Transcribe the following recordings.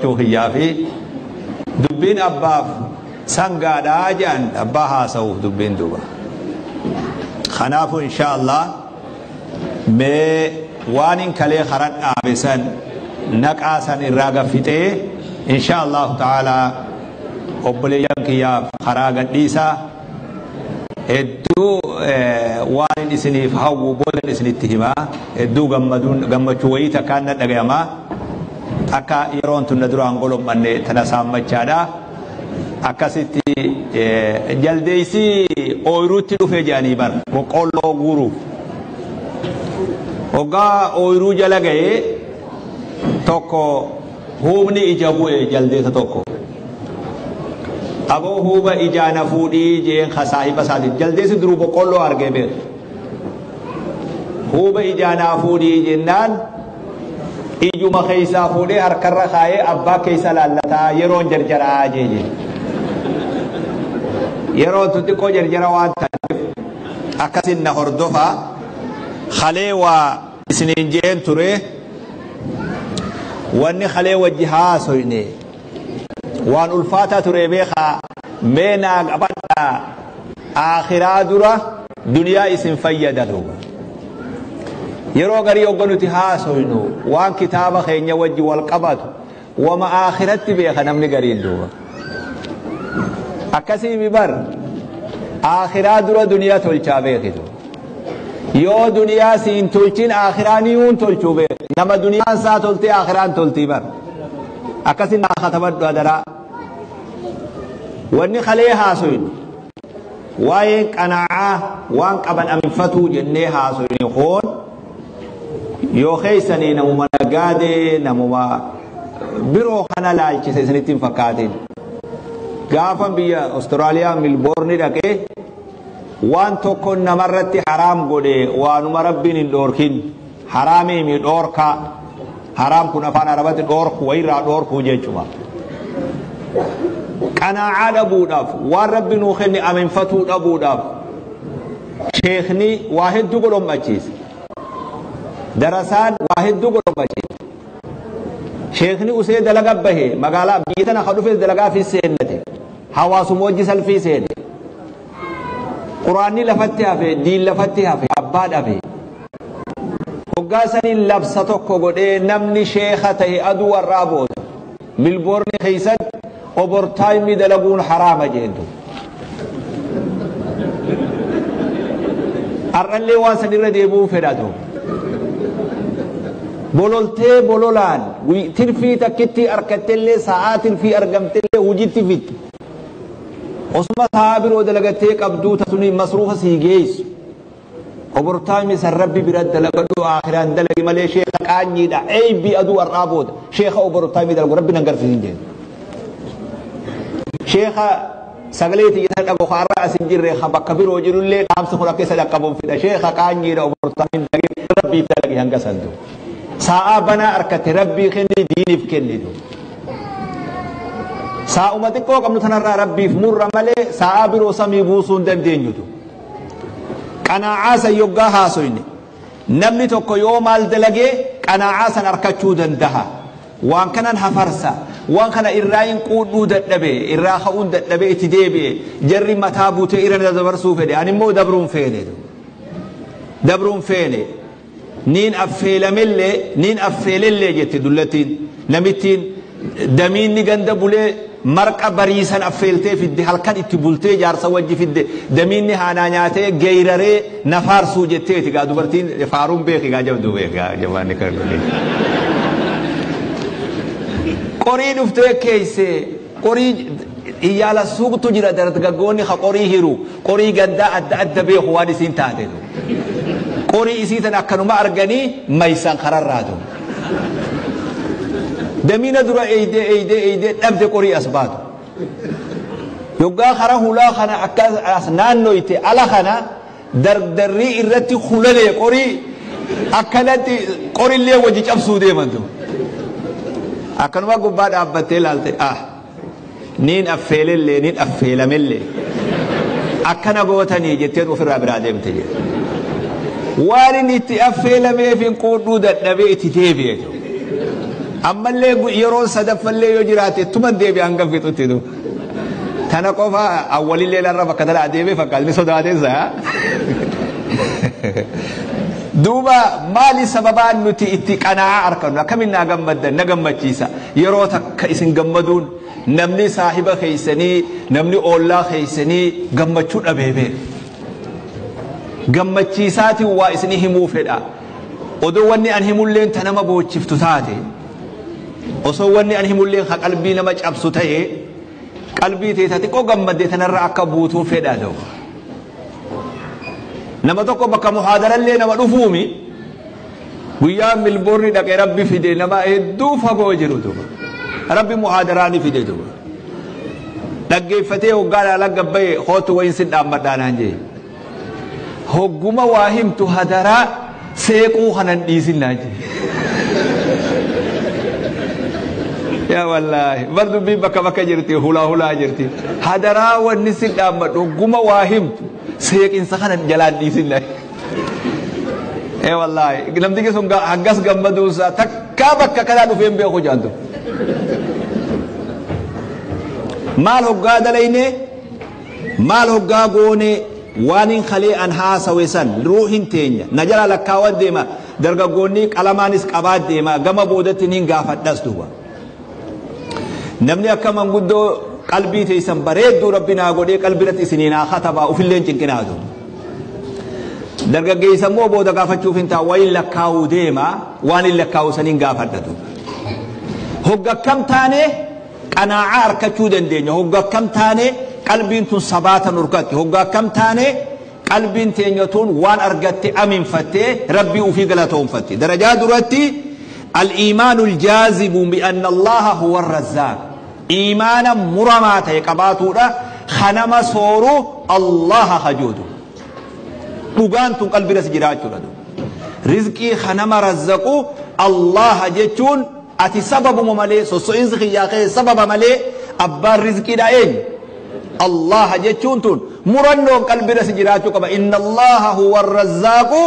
Qabachuu kiyyaa fi dubbiin abbaaf sangaadhaa jedhan abbaa haasa'uuf dubbiin duuba. Kanaafuu insha Allah mee waan hin kalee karan dhaabe san naqaa san irraa gaffixee insha Allahu ta'ala obboleeyyan kiyyaaf karaa gadhiisaa. Hedduu waan isiniif hawwu boodan isinitti himaa. Hedduu gammaduun gammachuu wayii takkaan na dhagayamaa. Akka yeroon tun na duraan golommanne tana saammachaadha. Akkasitti jaldeessi ooyiruutti dhufe jedhanii bar boqqoolloo guuruuf. Hoggaa ooyiruu jala ga'ee tokko huubni ija bu'e jaldeessa tokko. Aboo huuba ijaa na fuudhii jeen saahiba isaatiin jaldeessi duruu boqqoolloo argee beeku. Huuba ijaa naa fuudhii jennaan ijuma keessaa fuudhee harkarra kaayee abbaa keessa laallataa yeroon jarjaraa jee. Yeroon tun xiqqoo jarjara waan ta'eef akkasin na hordofaa. Kalee waa isiniin jeen ture wanni kalee wajji haasoyne waan ulfaataa ture beekaa mee naa qabadhaa aakhiraa dura duniyaa isin fayyada duuba. Yeroo garii hogga nuti haasoynu waan kitaaba keenya wajji wal qabatu wama aakhiratti beeka namni gariin duuba. Akkasii bar aakhiraa dura duniyaa tolchaa beekitu. Yoo duniyaa siin tolchin aakhiraa ni tolchuu beek. Nama duniyaan isaa toltee aakhiraan toltii bar. Akkasin naa katabadhu adaraa. Wanni kalee haasoynu waa'een qanaa'aa waan qaban aminfatuu jennee haasoyne hoon yoo keeysanii namuma nagaadee namuma biroo kana laalchise isinitti hin fakkaatin. Gaafan biyya Austraaliyaa Milboorni dhaqee waan tokko namarratti haraam godhe waanuma rabbiin hin dhoorkin haraamiimi dhoorkaa. Haraam kun afaan arabatti dhoorku wayirraa dhoorkuu jechuudha. Qanaa'aa dhabuudhaaf waan rabbi nuu kenne aminfatuu dhabuudhaaf sheekni waa hedduu godhommachiise. Darasaan waa hedduu godhommachiise. Sheekni usee dalaga bahe magaalaa biyya tana ka dhufes dalagaa fi seennate. Hawaasuma wajji salfii seene. Quraanni lafatti hafe, diin lafatti hafe, abbaa dhabe. Hoggaa saniin labsa tokko godhee namni sheeka ta'e aduu warraa booda Milboorni keessatti obortaayimii dalaguun haraama jeentu. Har'allee waan san irra deebi'uu fedhatu. Bololtee bololaan tirfii takkitti argattellee sa'aa tirfii argamtellee hojiitti fitti. Osuma sa'aa biroo dalagattee qabduu tasuni masruufa sii geessu. Obortaayimii san rabbi bira dalagadhu aakhiraan dalagi malee sheeka qaanyiidha. Eeybii aduu har'aa booda sheeka obortaayimii dalagu rabbi nan garsiisin jeen. Sheeka sagalee xiyya dhabu har'a as hin jirre bakka biroo jirullee dhaamsi kun akka isa dhaqqabuun fidha. Sheeka qaanyiidha obortaayimiin dalagi rabbiif dalagi hanga santu. Sa'aa banaa harkatti rabbii kenni diiniif kennitu. Saa'uma xiqqoo qabnu tanarraa rabbiif murra malee sa'aa biroo samii buusuu hin dandeenyutu. Qanaa'aa san yoggaa haasoyne namni tokko yoo maal dalagee qanaa'aa san harkachuu danda'a. Waan kanan hafarsa waan kana irraa hin quudhuu dadhabe irraa ka'uun dadhabe itti deebi'e jarri mataa buutee irra dabarsuu fedhe ani immoo dabruun feene. Dabruun feene. Niin affeelamellee niin affeelellee jette dullattiin namittiin damiinni ganda bulee marqa bariisan affeeltee fidde halkan itti bultee jaarsa wajji fidde damiinni haanaa nyaatee geeyraree na faarsuu jetteeti gaa dubartiin faaruun beeki gaa jabduu beeki gaa jabaanni kan godhe. Qorii dhuftee keeyse qorii iyyaala suuqtu jira dargaggoonni ka qorii hiru qorii gandaa adda adda beeku waan isiin taate. Qorii isii tan akkanuma arganii maysan kararraatu. Damiina dura eeydee eeydee eeydee dhabde qorii as baatu. Yoggaa kara hulaa kana akka as naannoyte ala kana dardarrii irratti hulalee qorii akkanatti qorillee wajji cabsuu deemantu. Akkanuma gubbaa dhaabbattee ilaalte ah niin affeelellee niin affeelamellee akkana gootanii jetteen ofirraa biraa deemte jedhe. Waan inni itti affeelameef hin quudhuu dadhabee itti deebi'e. Ammallee yeroon sadaffallee yoo jiraate tuman deebi'e hanga fixutti du. Tana qofa awwalillee larra bakka tana adeemee fakkaata ni sodaateessa. Duuba maali sababaan nuti itti qanaa'aa argannu akkamiin naa gammaddan na gammachiisa yeroo takka isin gammaduun namni saahiba keessanii namni oollaa keessanii gammachuu dhabee beeka. Gammachiisaatiin waa isinii himuu fedha. Odoo wanni an himulleen ta nama boochiftu taate osoo wanni an himulleen ka qalbii nama cabsu ta'e qalbii teessa xiqqoo gammadde tanarra akka buutuu fedha ta'u. Nama tokko bakka muhaadarallee nama dhufuumi guyyaa Milboorni dhaqee rabbi fide nama hedduu fagoo jiru duuba. Rabbi muhaadaraa ni fide duuba. Dhaggeeffatee hoggaa laala gabbaye hootu wayin sin dhaammadhaa naan jee. Hogguma waa himtu hadaraa seequu kanan dhiisin naan jee. Yaa wallaahi bar dubbiin bakka bakka jirti hulaa hulaa jirti. Hadaraa wanni sin dhaammadhu hogguma waa himtu seeqinsa kanan jalaan dhiisin naan. Ee wallaahi namtichi sun hangas gammaduunsaa takkaa bakka kanaa dhufee hin beeku jaantu. Maal hoggaa dalayne maal hoggaa goone waan hin kalee an haasawe san ruuhin teenya na jala lakkaawan deema dargaggoonni qalamaanis qabaa deema gama boodatti niin gaafadhas duuba. Namni akka manguddoo qalbii teessan bareedduu rabbi naa godhee qalbii irratti isinii naa katabaa ufillee hin cinqinaatu. Dargaggeessa immoo booda gaafachuuf hin ta'a wayin lakkaa'uu deema waan hin lakkaa'u saniin gaafadhatu. Hogga akkam taane qanaa'aa arkachuu dandeenya. Hogga akkam taane qalbiin tun sabaata nurkatti. Hogga akkam taane qalbiin teenya tun waan argatte aminfattee rabbii ufii galatoonfatte. Darajaa duratti al-iimaanu al-jaazibu bi'anna Allaha huwa ar-razzaaq. Iimaana muramaa ta'e qabaatuudha. Kanama sooru Allaha hajuudu. Dhugaan tun qalbii irra jiraachuudha. Rizqii kanama razzaqu Allaha jechuun ati sababuma malee sosso'iinsi kiyyaa kee sababa malee abbaan rizqiidha eenyu? Allaha jechuun tun murannoon qalbii irra jiraachuu qaba. Inna Allaha huwa ar-razzaaqu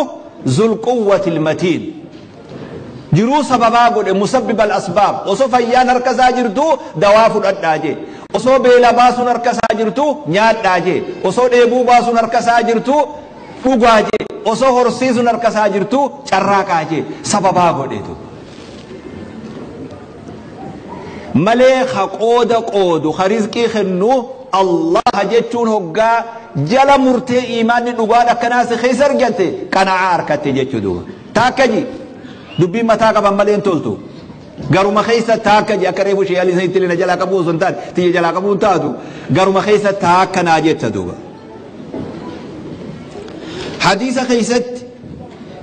zul quwwati al-matiin. Jiruu sababaa godhe musabbib al-asbaab. Osoo fayyaan harka isaa jirtu dawaa fudhadhaa jee. Osoo beela baasuun harka isaa jirtu nyaadhaa jee. Osoo dheebuu baasuun harka isaa jirtu dhugaa jee. Osoo horsiisuun harka isaa jirtu carraaqaa jee. Sababaa godhetu. Malee ka qooda qoodu ka rizqii kennu Allah jechuun hoggaa jala murtee iimaanni dhugaan akkanaas keessa argatte qanaa'aa harkatte jechuu duuba. Taakka ji dubbiin mataa qaban malee hin toltu. Garuma keessa taakka ji akka reefu shee alii sanitti na jalaa qabuu osoo hin taane tiyya jalaa qabuu hin taatu garuma keessa taakka naa jetta duuba. Hadiisa keessatti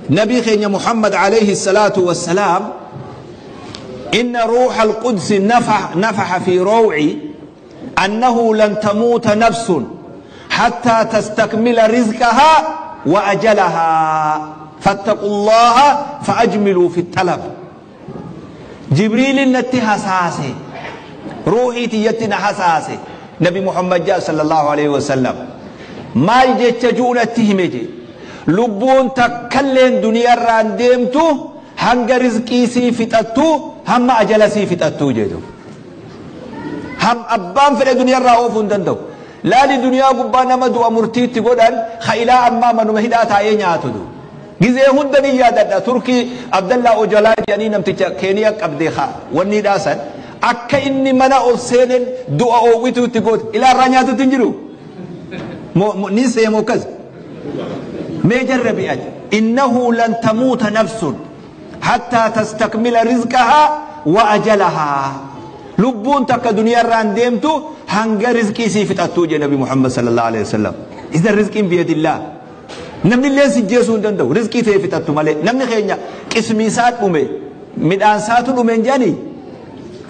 nabii keenya Muhammad alayhi salaatu wassalaam إن روح القدس نفح في روعي أنه لن تموت نفس حتى تستكمل رزقها وأجلها فاتقوا الله فأجملوا في الطلب. جبريل نتي حساسي روحي تيتنا حساسي نبي محمد جاء صلى الله عليه وسلم ما يجتجون التهمجي لبون تكلين دنيا رانديمتو hanga rizqii sii fixattu hamma ajala sii fixattu jedhu. Ham abbaan fedhe duniyaarraa oofuu hin danda'u. Laali duniyaa gubbaa nama du'a murtiitti godhan ka ilaa ammaa manuma hidhaa taa'ee nyaatu du. Gizee hunda ni yaadadha. Turkii Abdallaa Ojalaa jedhanii namticha Keeniyaa qabdee haa wanni hidhaa san akka inni mana ol seenen du'a oowwituutti goote ilaa irraa nyaatutti hin jiru. Ni seemu akkas. Mee jarrabi ati. Innahu lan tamuuta nafsun حتى تستكمل رزقها وأجلها. لبون تك دنيا رانديمتو هنگ رزقي سيفت أتوجه نبي محمد صلى الله عليه وسلم. إذا الرزق بيد الله. نمني اللي سجيسون دندو رزقي سيفت أتو مالي نمني خينيا قسمي سات أمي مدان سات أمي جاني.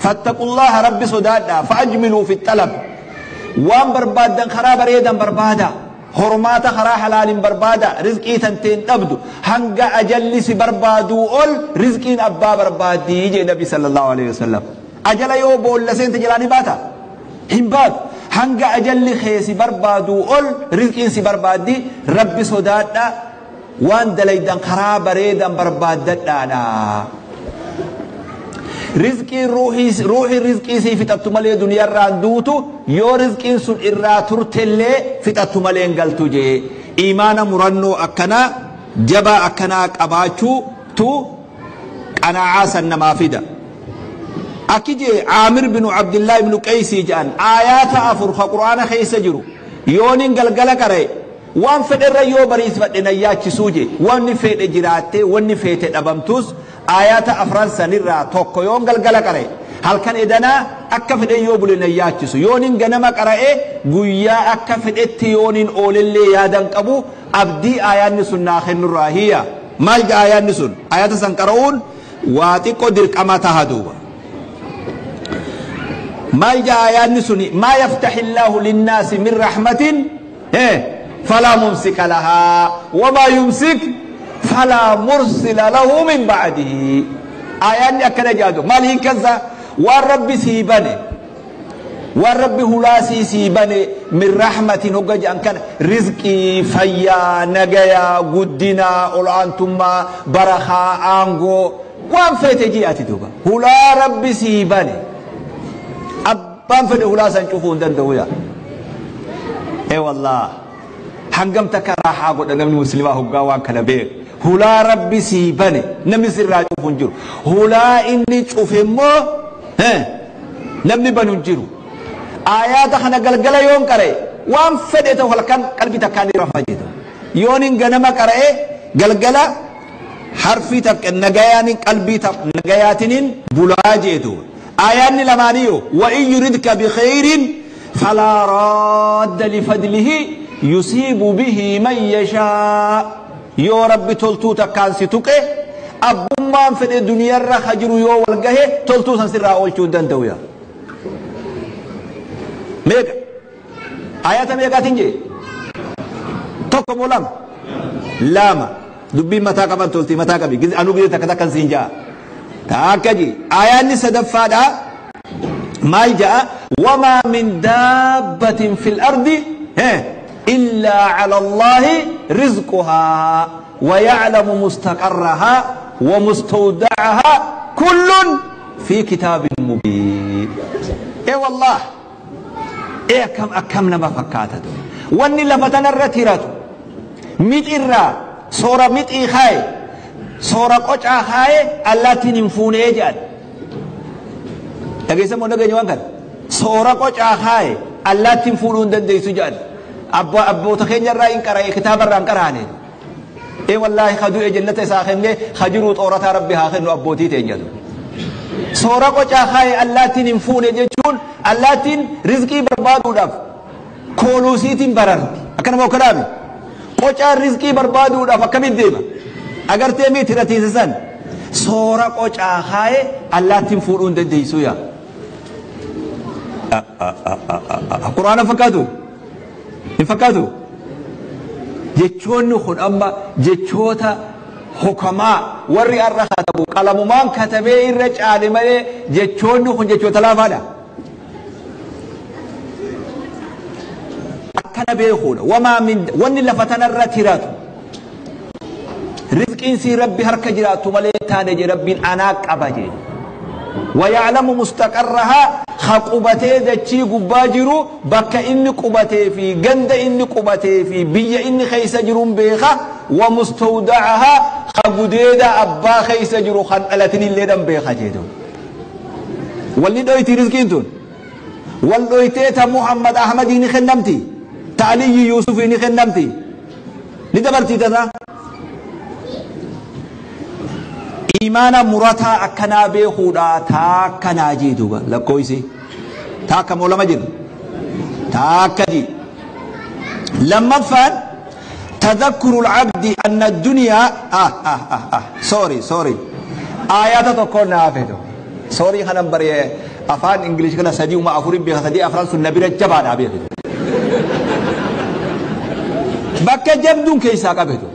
فاتقوا الله رب صدادا فأجملوا في الطلب. وان بربادا خراب ريدا بربادا هرمات خرا حلال بربادا رزقي تنتين تبدو هنگا أجلس بربادو أول رزقين أبا بربادي يجي نبي صلى الله عليه وسلم. أجل يو بول لسين تجلاني باتا هم بات هنگا أجل خيسي بربادو أول رزقين سي بربادي ربي صدادا وان دليدان خرا بريدا بربادا دانا. Rizqiin ruuhii rizqii sii fixattu malee duniyaarraan duutu, yoo rizqiin sun irraa turtellee fixattu malee hin galtu jee. Iimaana murannoo akkanaa jabaa akkanaa qabaachuutu qanaacaa san namaa fida. Akki jee Caamir binu Abdillaa ibnu Qeysii jedhan, aayaata 4 ka Qur'aana keessa jiru yoonin galgala qara'e waan fedherra yoo bariisfadhe nan yaachisuu jee. Wanni fedhe jiraattee wanni feete dhabamtus aayaata afran sanirraa tokko yoon galgala qara'e halkan edanaa akka fedhe yoo bule nan yaachisu, yoonin ganama qara'e guyyaa akka fedhetti yoonin oolellee yaadan qabu abdii aayaanni sun naa kennurraa hiya. Maal jedha aayaanni sun? Aayaata san qara'uun waa xiqqoo dirqama taha duuba. Maal jedha aayaanni suni? Maa yaftaxi illaahu linnaasi min rahmatin falaa mumsika lahaa wamaa yumsik falaa mursila lahu min ba'dihi. Aayaanni akkana jedhatu maal hiikkansa? Waan Rabbi sii bane, waan Rabbi hulaasii sii bane, min rahmatin hogga jedhan kana rizqii, fayyaa, nagayaa, guddinaa, ol'aantummaa, barakaa, aangoo, waan feete ji'ati duuba. Hulaa Rabbi sii bane abbaan fedhe hulaa san cufuu hin danda'u. Yaa ee wallah, hangam takka raaxaa godha namni muslimaa hoggaa waan kana beeku. Hulaa Rabbi sii bane namni sirraa cufu hin jiru, hulaa inni cufe immoo namni banu hin jiru. Aayaata kana galgala yoon qara'e waan fedhe ta'u halkan qalbii takkaan ni rafa jedha. Yoonin ganama qara'e galgala harfii takka nagayaanin qalbii nagayaatinin bulaa jeetu. Aayaanni lamaaniyo wa in yuridka bikhayrin falaa raadda lifadlihi yusiibu bihi man yashaa. Yoo Rabbi toltuu takkaan si tuqe abbummaan fedhe duniyarra ka jiru yoo wal gahe toltuu san sirraa oolchuu hin danda'u. Yaa meeqa ayata meeqaatiin jee? Tokko moo lama? Lama. Dubbiin mataa qaban tolti, mataa qabi. Anuu gizee takka takkan siin ja'a taakka ji. Ayaanni sadaffaadha maal ja'a? Wamaa min daabbatin fil ardi illaa cala Allaahi rizquhaa ويعلم مستقرها ومستودعها كل في كتاب مبين. اي والله ايه كم اكم لما فكاتته واني لفتنا الرتيرات ميت إرى صورة ميت إخاي صورة قطعة خاي التي نمفون اجال تقيسا مو نغني وانكر صورة قطعة خاي التي نمفون دندي سجال أبو أبو تخين الرأي قرأ كتاب الرأي قرأني. اي والله خدو جنة ساخن خجروا طورتها ربي هاخن أبوتي تنجدو صورة قطعة خاي التي نمفون جتون التي رزقي بربادو دف كولوسيتين بررتي أكنا مو كلامي qocaan rizqii barbaaduudhaaf akkamitti deema? Agartee miti ratiisa san soora qocaa kaaye allaattiin fuudhuu hin dandeessu. Yaa Quraana fakkaatu hin fakkaatu? Jechoonni kun amma jechoota hukamaa warri har'a katabu qalamumaan katabee irra caale malee jechoonni kun jechoota laafaadha. Akkana beekuudha. Wamaa min wanni lafa tanarra tiratu rizqiin sii Rabbi harka jiraattu malee taane je Rabbiin anaa qaba jee. ويعلم مستقرها خقبتي دچي غبا جرو بك إني قبتي في غند إني قبتي في بي إني خيس جرون بيخا ومستودعها خغديدا أبا خيس جرو خن ألتني اللي دم بيخا جيدو. واللي دويتي رزقين تون واللويتي تا محمد أحمد إني خنمتي تعلي يوسف إني خنمتي ندبرتي تذا إيمانا مرتا أكنا بيخودا تاكنا جيدوبا لكويسي تاكا مولا مجد تاكا جي. لما فان تذكر العبد أن الدنيا سوري سوري آيات تكون نافذة سوري خنم بري أفان إنجليش كنا سدي وما أفورين بيها سدي أفران سنة بيرة جبان أبيه بكا جبدون كيسا قبهدو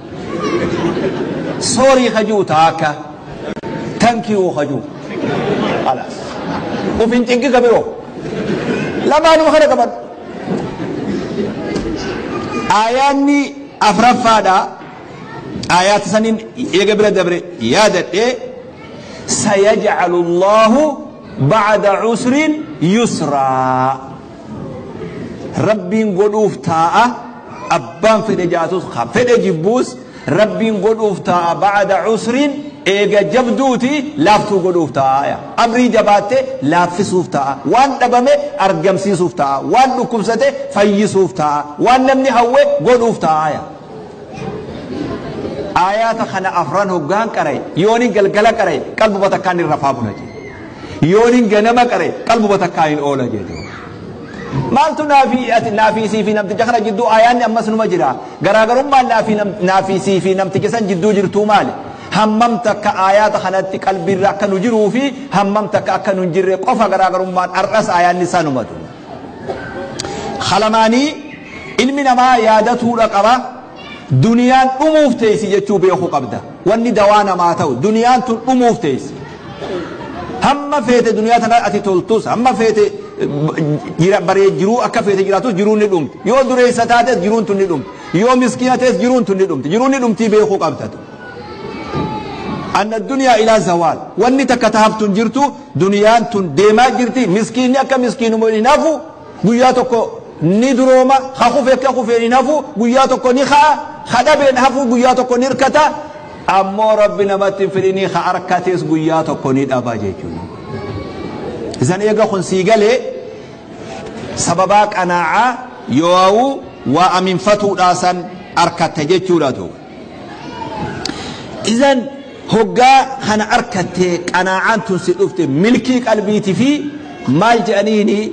سوري خجو تاكا تانكيو خجو خلاص وفين تنكي كبيرو لما نو خنا كمان آياني أفرفادا آيات سنين يقبل دبر يادت. Sayajcalu Allaahu ba'da cusrin yusraa. Rabbiin godhuuf taa'a, abbaan fedhe jaatus ka fedhe jibbuus, Rabbiin godhuuf taa'a ba'da cusrin, eega jabduuti laaftuu godhuuf taa'a. Amrii jabaatte laaffisuuf taa'a, waan dhabame argamsiisuuf taa'a, waan dhukkubsate fayyisuuf taa'a, waan namni hawwe godhuuf taa'a. Aayaata kana afran hoggaan qara'e, yoonin galgala qara'e qalbuma takkaan hin rafaa bula jedhe, yoonin ganama qara'e qalbuma takkaan hin oola jedhe. Maaltu naafii ati naafii sii fi namticha kana jidduu aayaanni ammas numa jira? Garaagarummaan naafii naafii sii fi namticha san jidduu jirtuu maali? Hammam takka aayaata kanatti qalbiirra akka nu jiruu fi hammam takka akka nu hin jirre qofa garaagarummaan. Har'as aayaanni sanumatu. Kalamaanii ilmi namaa yaadatuudha qaba. Duniyaan dhumuuf teessi jechuu beekuu qabda. Wanni dawaa namaa ta'u, duniyaan tun dhumuuf teessi. Hamma feete duniyaa tana ati toltus, hamma feete baree jiruu akka feete jiraatus, jiruun ni dhumti. Yoo dureessa taates jiruun tun ni dhumti, yoo miskiina ta'es jiruun tun ni dhumti. Jiruun ni dhumtii beekuu qabda. Anna duniyaa ilaa zawaal, wanni takka tahaftun jirtu. Duniyaan tun deemaa jirti. Miskiinni akka miskiinuma hin hafu, guyyaa tokko ni durooma. Ha kufe akka kufeen hin hafu, guyyaa tokko ni ka'a. Ha dhabeen hafu, guyyaa tokko ni hirkata. Ammoo Rabbi namatti hin fedhinii, ha harkatees guyyaa tokko ni dhaba jechuudha. Isan eega kun sii galee, sababaa qanaacaa yoo waa aminfatuudhaa san arkatte jechuudha duuba. Isan hoggaa kana arkattee qanaacaan tun si dhufte, milkii qalbiitii fi maal jedhaniini,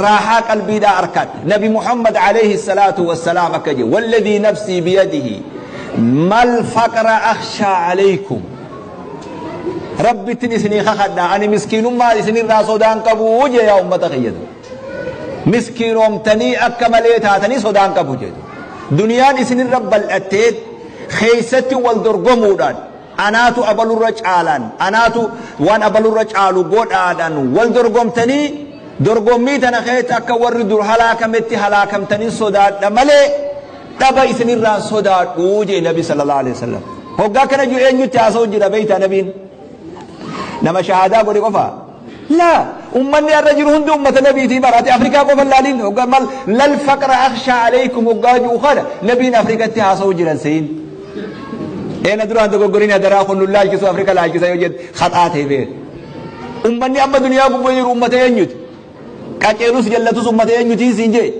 raaxaa qalbiidhaa arkatte. Nabi Muhammad alayhi salaatu wassalaam akka jedhe: walladhii nafsii biyadihi mal faqra akhshaa alaykum, Rabbittin isinii kakadha, ani miskiinummaa isinirraa sodaan qabu jee. Yaa ummata kiyyatu, miskiinoomtanii akka malee taatanii sodaan qabu jedhu. Duniyaan isinirra bal'attee keeysatti wal dorgomuudhaan, anaatu abalurra caalaan, anaatu waan abalurra caalu godhaadhaan wal dorgomtanii, dorgommii tana keessa akka warri dur halaakametti halaakamtanii sodaadha malee dhaba isinirraan sodaadhu jee Nabi sallallahu alaihi wasallam. Hoggaa kana jiru eenyutti haasa'u jira beeyta? Nabiin nama shahaadaa godhe qofa laa, ummanni har'a jiru hundi ummata nabiitii bara. Ati Afrikaa qofa laaliin. Hoggaa mal lal faqra akhshaa alaykum hoggaa jiru kana nabiin Afrikatti haasa'u jiran seyin. Eena duraan dogoggorin hadaraa, kun nu laalchisu, Afrika laalchisa yoo jedhe haxaa ta'e beek. Ummanni amma duniyaa gubbaa jiru ummata eenyuti? Qaceelus jallatus ummata eenyuti siin jee?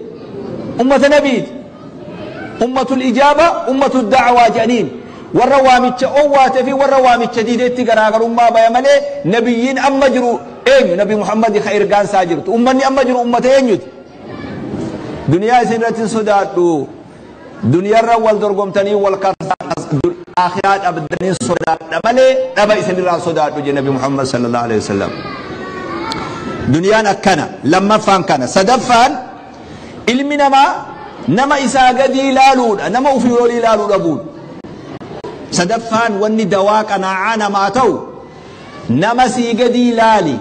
Ummata nabiiti. Ummatul ijaaba, ummatul da'waa jedhaniin. Warra waamicha owwaate fi warra waamicha diideetti garaagarummaa baya malee, nabiyyiin amma jiru eenyu? Nabi Muhammad ka ergaan isaa jirtu. Ummanni amma jiru ummata eenyuti? Duniyaa isin irratti hin sodaadhu, duniyaarra wal dorgomtanii wal akhiraa dhabdanii sodaadha malee dhaba isinirraa sodaadhu je Nabi Muhammad sallallahu alaihi wasallam. Duniyaan akkana. Lammaffaan kana. Sadaffaan, ilmi namaa nama isaa gadii ilaaluudha, nama ufii olii ilaaluu dhabuun. Sadaffaan wanni dawaa qanaacaa namaa ta'u, nama sii gadii ilaali,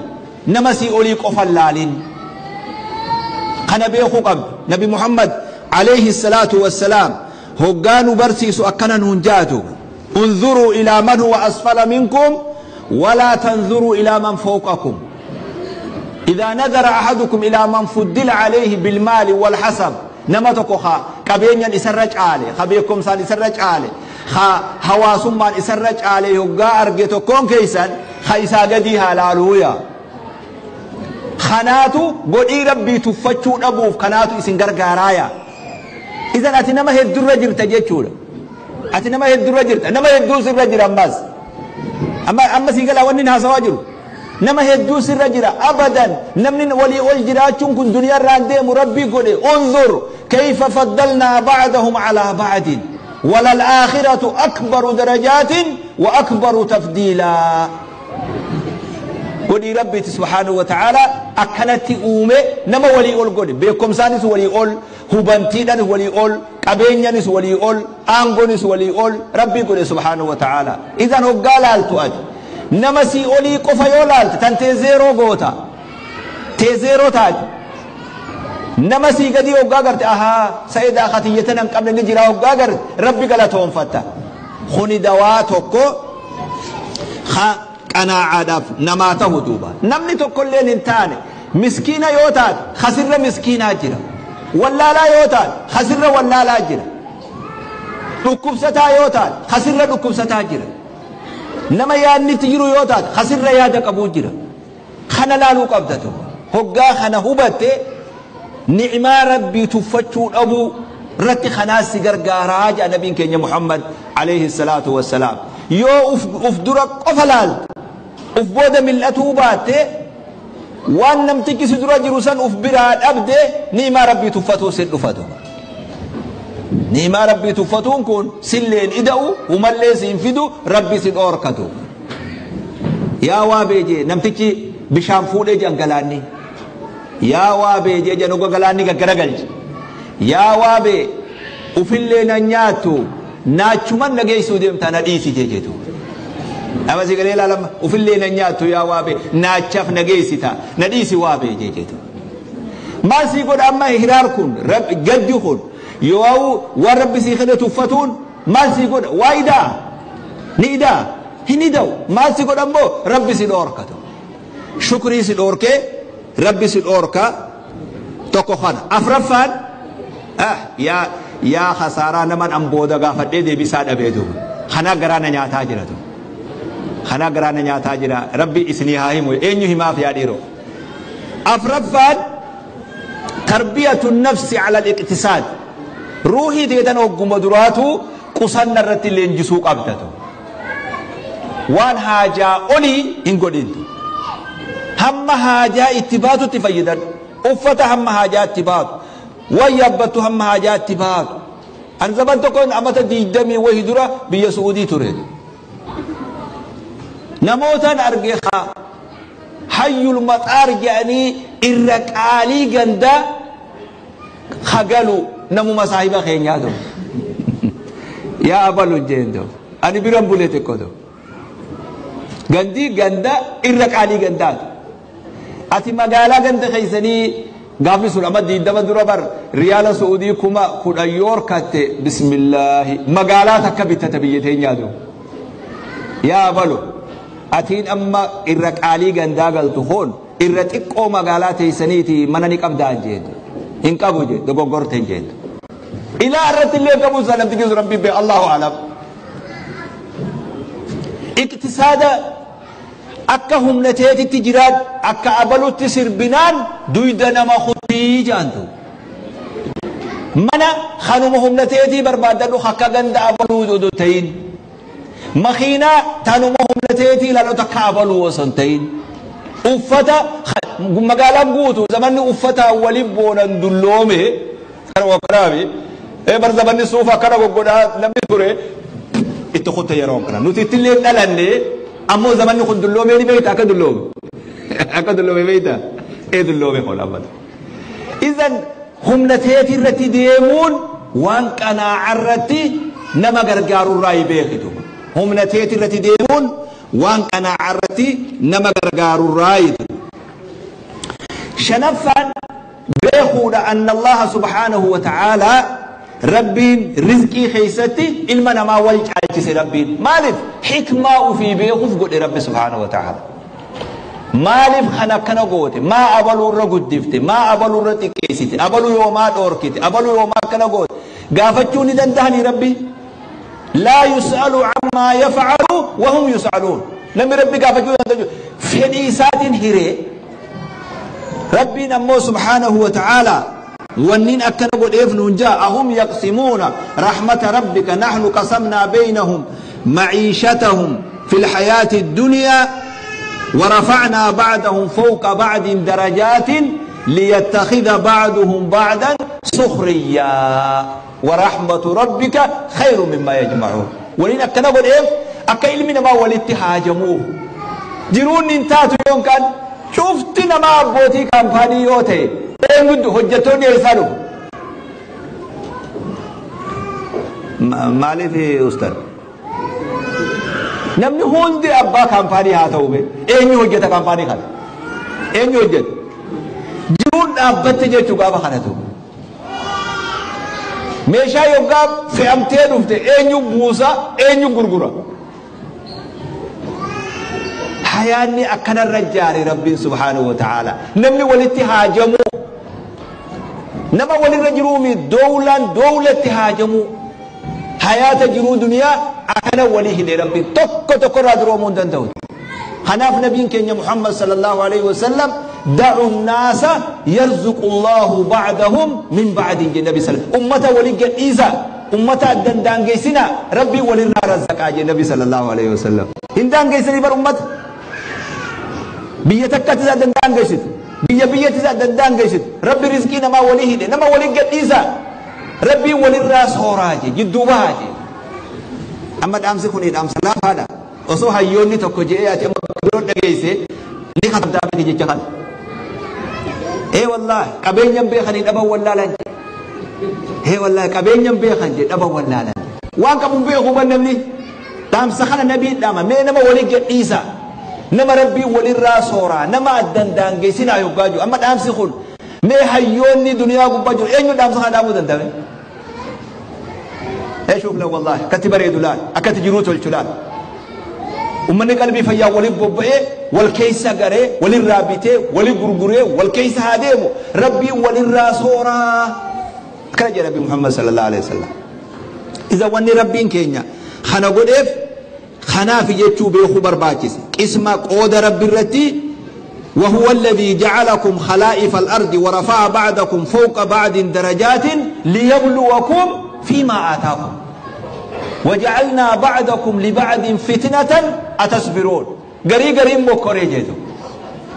nama sii olii qofan laalin. Kana beekuu qabdi. Nabi Muhammad alayhi salaatu wassalaam hoggaa nu barsiisu akkana nuun jaatu: unzuruu ilaa man huwa asfala minkum walaa tanzuruu ilaa man fawqakum. إذا نظر أحدكم إلى من فضل عليه بالمال والحسب، nama tokko ka qabeenyan isarra caale, ka beekumsaan isarra caale, ka hawaasummaan isarra caale hoggaa arge tokkoon keeysan, ka isaa gadii haa laaluuya. Kanaatu godhii Rabbii tuffachuu dhabuuf kanaatu isin gargaaraaya. Idan ati nama heddurra jirta jechuudha. Ati nama heddurra jirta, nama hedduu sirra jira. Ammas amma sii galaa wanni haasawaa jiru? Nama hedduu sirra jira. Abadan namni walii ol jiraachuun kun duniyaarraan deemu Rabbii godhe. Unzur kayfa faddalnaa ba'dahum alaa ba'din walalaakhiratu akbaru darajaatin wa akbaru tafdiilaa. Godhii Rabbiiti subhaanahu wa ta'ala akkanatti uume, nama walii ol godhe. Beekumsaanis walii ol, hubantiidhaanis walii ol, qabeenyanis walii ol, aangoonis walii ol Rabbii godhe subhaanahu wa ta'ala. Idan hoggaa laaltu, ati nama sii olii qofa yoo laalte, tan tee zeeroo goota, tee zeeroo taate. Nama sii gadii hoggaa garte, ahaa, sa'edaa katiyyatan hin qabne ni jira hoggaa garte, Rabbi galatoonfatta. Kuni dawaa tokko. Qanaacaadhaaf namaa tahu duuba. Namni tokkolleen hin taane miskiina yoo taate khasirra miskiinaa jira. Wallaalaa yoo taate khasirra wallaalaa jira. Dhukkubsataa yoo taate khasirra dhukkubsataa jira. Nama yaadnitti jiru yoo taate khasirra yaada qabuu jira. Kana laaluu qabda tokko. Hoggaa kana hubatte ni'maa Rabbii tuffachuu dhabuu irratti kanaas si gargaaraa jedha nabiin keenya Muhammad alayhi salaatu wassalaam. Yoo uf dura qofa laalte uf booda mil'atuu baatte waan namtichi si dura jiru san uf biraa dhabde ni'maa Rabbii tuffatuu sin dhufatu. Ni'maa Rabbii tuffatuun kun silleen ida'u humallee siin fidu Rabbi si dhoorkatu. Yaa waa beejee namtichi bishaan fuudhee jedhan galaanni. Yaa waa beejee jedhan oga galaanni gaggaragalche. Yaa waa bee ufillee na nyaattu naachuman na geessuu deemtaa na dhiisi jeetu. Nama si galee ilaalama ufillee na nyaattu yaa waa bee naachaaf na geessita na dhiisi waa bee jeetu. Maal sii godha amma hiraar kun gaddi kun yoo waan Rabbi sii kenne tuffatuun maal sii godha waa idaa ni idaa hin ida'u maal si godha immoo Rabbi si dhoorkatu. Shukrii si dhoorkee Rabbi si dhoorka tokko kana. Afraffaan yaa khasaaraa naman an booda gaafadhee deebisaa dhabee duuba. Kanaa garaa na nyaataa jira duuba. Kanaa garaa na nyaataa jira. Rabbi isinii haa himu. Eenyu himaaf yaa dhiiroo. Afraffaan tarbiyatu nafsi ala al-iqtisaad. Ruuhii teetan hogguma duraatu qusanna irratti leenjisuu qabdatu. Waan haajaa olii hin godhintu. Hamma haajaa itti baatutti fayyadan. Uffata hamma haajaa itti baatu. Waan yaabbattu hamma haajaa itti baatu. An zaman tokkoon amata 20 wahi dura biyya Su'uudii ture. Namootaan arge hayyul maxaar jedhanii irra qaalii gandaa hagalu namuma saahiba keenyaa ta'u. Yaa abalu jeen ta'u. Ani biran bulee xiqqoo ta'u. Gandii ganda irra qaalii gandaati. Ati magaalaa ganda keessanii gaafni sun amma 20 dura bar riyaala Su'uudii 10,000 yoo harkatte bismillaahi magaalaa takka bittata biyya teenyaa ta'u. Yaa abalu atiin amma irra qaalii gandaa galtu hoon irra xiqqoo magaalaa teessaniiti mana ni qabdaa jeen. Hin qabu jeen dogoggorte jeen. Ilaa irratti illee qabu sana namti keessu Rabbi bee Allahu alam. Iqtisaada akka humna teetitti jiraat akka abalutti sirbinaan duyda nama kutii jaantu. Mana kanuma humna teetii barbaadadhu akka ganda abaluu odoo ta'in. Makiinaa tanuma humna teetii ilaalota akka abaluu osoo hin ta'in. Uffata magaalaan guutu zamanni uffata waliin boonan dulloome kana wakkanaami. Bar zamanni suufa akkana goggodhaa namni ture itti kutte yeroo kana. Nuti ittillee dhalanne ammoo zamanni kun dulloomee ni beekta akka dulloome. Akka dulloome beekta. Dulloome kun ammata. Izan humna teetii irratti deemuun waan qanaa'a irratti nama gargaarurraa hin beekitu. Humna teetii irratti deemuun waan qanaa'a irratti nama gargaarurraa hin. Shanaffaan beekuudha anna Allaha subhaanahu wa ta'aalaa Rabbiin rizqii keessatti ilma namaa wal caalchise Rabbiin. Maaliif? Hikmaa ofii beekuuf godhe Rabbi subhaanahu wa ta'ala. Maaliif kan akkana goote? Maa abaluu irra guddifte? Maa abaluu irra xiqqeessite? Abaluu yoomaa dhoorkite? Abaluu yoomaa akkana goote? Gaafachuu ni danda'anii Rabbi? Laa yus'alu ammaa yaf'alu wa hum yus'aluun. Namni Rabbi gaafachuu danda'u fedhii isaatiin hiree. Rabbiin ammoo subhaanahu wa ta'ala wannin akkana godheef nuun jaa ahum yaqsimuuna rahmata rabbika nahnu qasamnaa baynahum maciishatahum fi lxayaati addunyaa ورفعنا بعدهم فوق بعد درجات ليتخذ بعضهم بعضا سخريا ورحمة ربك خير مما يجمعون. ولين أكنا قول إيه أكا علمنا ما ولدت حاجموه جرون انتاتو يوم كان شفتنا ما أبوتي كامباني يوتي إيه هجتوني يرسلوا مالي في أستاذ namni hundi abbaa kaampaanii haa ta'u be eenyu hojjeta kaampaanii kana eenyu hojjeta jiruun dhaabbatte jechuu gaafa kanatu meeshaa yoggaa fe'amtee dhufte eenyu buusa eenyu gurgura Hayaanni akkanarra jaare Rabbiin subhaanahu wa ta'ala. Namni walitti haajamuu, nama walirra jiruumi dowlaan dowlatti haajamuu, hayaata jiruu duniyaa akkana walii hidhe Rabbiin, tokko tokkorraa duroomuu hin danda'u. Kanaaf nabiin keenya Muhammad sallallahu alaihi wasallam, da'u nnaasa yarzuqu Allahu ba'dahum min ba'din jedhe nabi sallallahu. Ummata walii gadhiisa, ummata addan daangeessina, Rabbiin walirraa razzaqaa jedhe nabi sallallahu alaihi wasallam. Hin daangeessanii bar ummata. Biyya takkatti isa addan daangeessitu, biyya biyyatti isa addan daangeessitu. Rabbi rizqii namaa walii hidhe, nama walii gadhiisa, Rabbiin walirraa sooraa je, jidduu bahaa je. Amma dhaamsi kun dhaamsa laafaadha. Osoo hayyoonni tokko je'ee ati amma bakka biroo dhageesse ni katabdaa miti jecha kana. Ee wallaahi, qabeenyan beekanii dhaban wallaalan je. Ee wallaahi, qabeenyan beekan je, dhaban wallaalan. Waan qabu beeku ban namni. Dhaamsa kana nabiin dhaama, mee nama walii gadhiisa, nama Rabbiin walirraa sooraa, nama addan daangeessinaa yoggaa jiru. Amma dhaamsi kun mee hayyoonni duniyaa gubbaa jiru eenyu dhaamsa kana dhaamuu danda'ame? Ee shuuf la wallaahi, akkatti bareedu laal, akkatti jiruu tolchu laal. Ummanni qalbii fayyaa waliin bobba'ee, wal keessa garee, walirraa bitee, walii gurguree, wal keessa haa deemu, Rabbiin walirraa sooraa akkana jedha Rabbi Muhammad sallallahu alaihi wasallam. Iza wanni Rabbiin keenya kana godheef kanaaf jechuu beekuu barbaachise. Qisma qooda Rabbi irratti, وهو الذي جعلكم خلائف الأرض ورفع بعضكم فوق بعض درجات ليبلوكم فيما آتاكم وجعلنا بعضكم لبعض فتنة أتصبرون. قري قري مكوري جيتو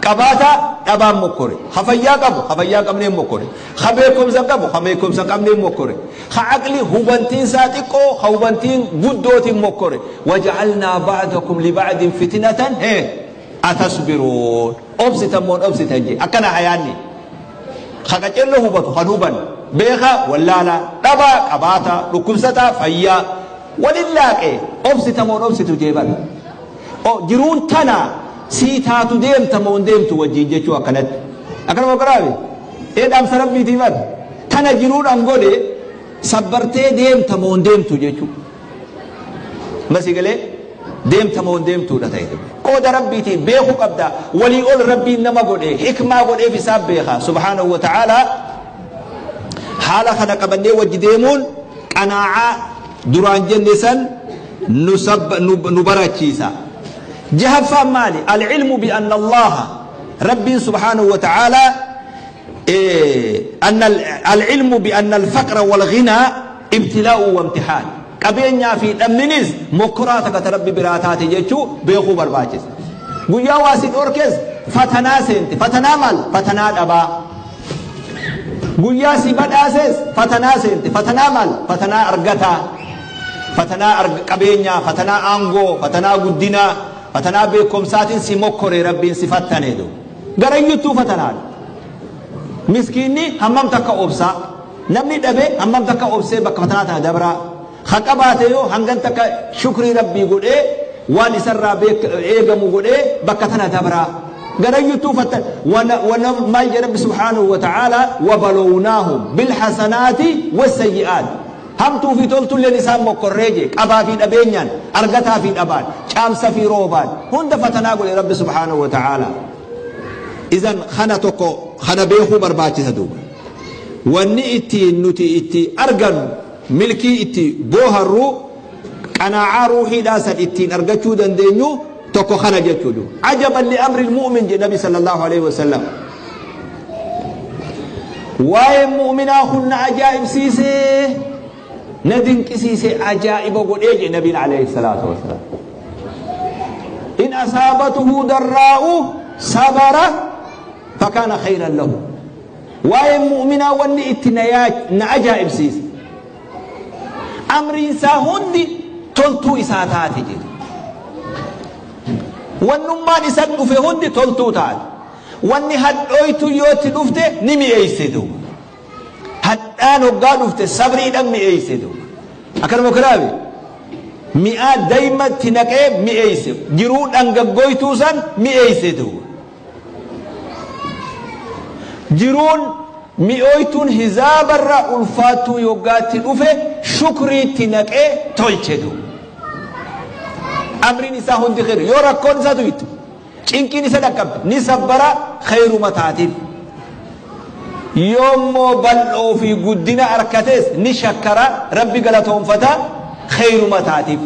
قباتا أبام مكوري، خفيا قبو خفيا قبني مكوري، خبيكم زقبو خبيكم زقبني مكوري، خعقلي هوبنتين ساتقو هوبنتين قدوتين مكوري. وجعلنا بعضكم لبعض فتنة أتصبرون. أبسط مون أبسط هنجي أكنا حياني خكتشلو هوبتو خنوبا بيخا ولا لا دبا قباتا ركبستا فيا ولله إيه أبسط مون أبسط جيبان أو جرون تنا سيتاتو ديم تمون ديم توجين جتشو أكنت أكنا مقرابي إيه دام سربي تيمان تنا جرون أنغولي صبرتي ديم تمون ديم توجتشو بس يقولي ديم تمون ديم تو دتاي قود ربي تي بيخو قبدا ولي أول ربي نما قولي حكمة قولي في ساب بيخا سبحانه وتعالى. حالة خنا قبني وجديمون قناعة دران جنسا نسب نبرتشيسا جهف مالي. العلم بأن الله ربي سبحانه وتعالى أن العلم بأن الفقر والغنى ابتلاء وامتحان. قبينيا في الأمنيز مكراتك تربي براتاتي جيتشو بيخو برباچس قويا واسد أوركز فتنا سنت فتنا مال فتنا أبا. قويا سيباد أسس فتنا سنت فتنا مال فتنا أرغتا فتنا قبينيا فتنا أنغو فتنا قدنا فتنا بيكم ساتين سي مكوري ربي صفتني دو غريتو فتنا. مسكيني همم تكا أوبسا نمني دبي همم تكا أوبسي بك فتنا تهدبرا خقباته يو هنگن تك شكري ربي قول إيه وان سر بيك إيغمو قول إيه بكتنا دبرا غريتو فت ون ما رب سبحانه وتعالى وبلوناهم بالحسنات والسيئات. هم تو في تولتو لنسان مكريجي قبا في دبينيان أرغتا في دبان شامس في روبان هند فتنا قول رب سبحانه وتعالى. إذن خنا توكو خنا بيخو برباچي سدوب وني إتي نتي إتي أرغن ملكي إتي بوهرو قناعة روحي داسا إتي أرغتشو دندينيو توكو خنا جتشو. عجبا لأمر المؤمن جي نبي صلى الله عليه وسلم. واي مؤمنا خلنا عجائب سيسي ندين كسيسي عجائب قول إيه نبي عليه الصلاة والسلام. إن أصابته ضراء صبر فكان خيرا له. واي مؤمنا وني إتي نعجائب سيسي أمر إنسا هندي تلتو إساتاتي جد والنمان إسان دفه هندي تلتو تات واني هد أويتو يوتي دفته نمي أيسدو هد آنو قا دفته صبري دم أيسدو أكرم كرابي مئة دايما تنكي مي أيسد جرون أنقا سن مي أيسدو جرون mi'ooytuun hizaabarra ulfaattuu yoggaatti dhufe shukriitti naqee tolchetu. Amriin isaa hundi khayr yoo rakkoon isaa tuyte Cinqiin isa dhaqqabde ni sabbara khayruma taatiif. Yoommoo bal'oo fi guddina arkates ni shakkara Rabbi galatoonfata khayruma taatiif.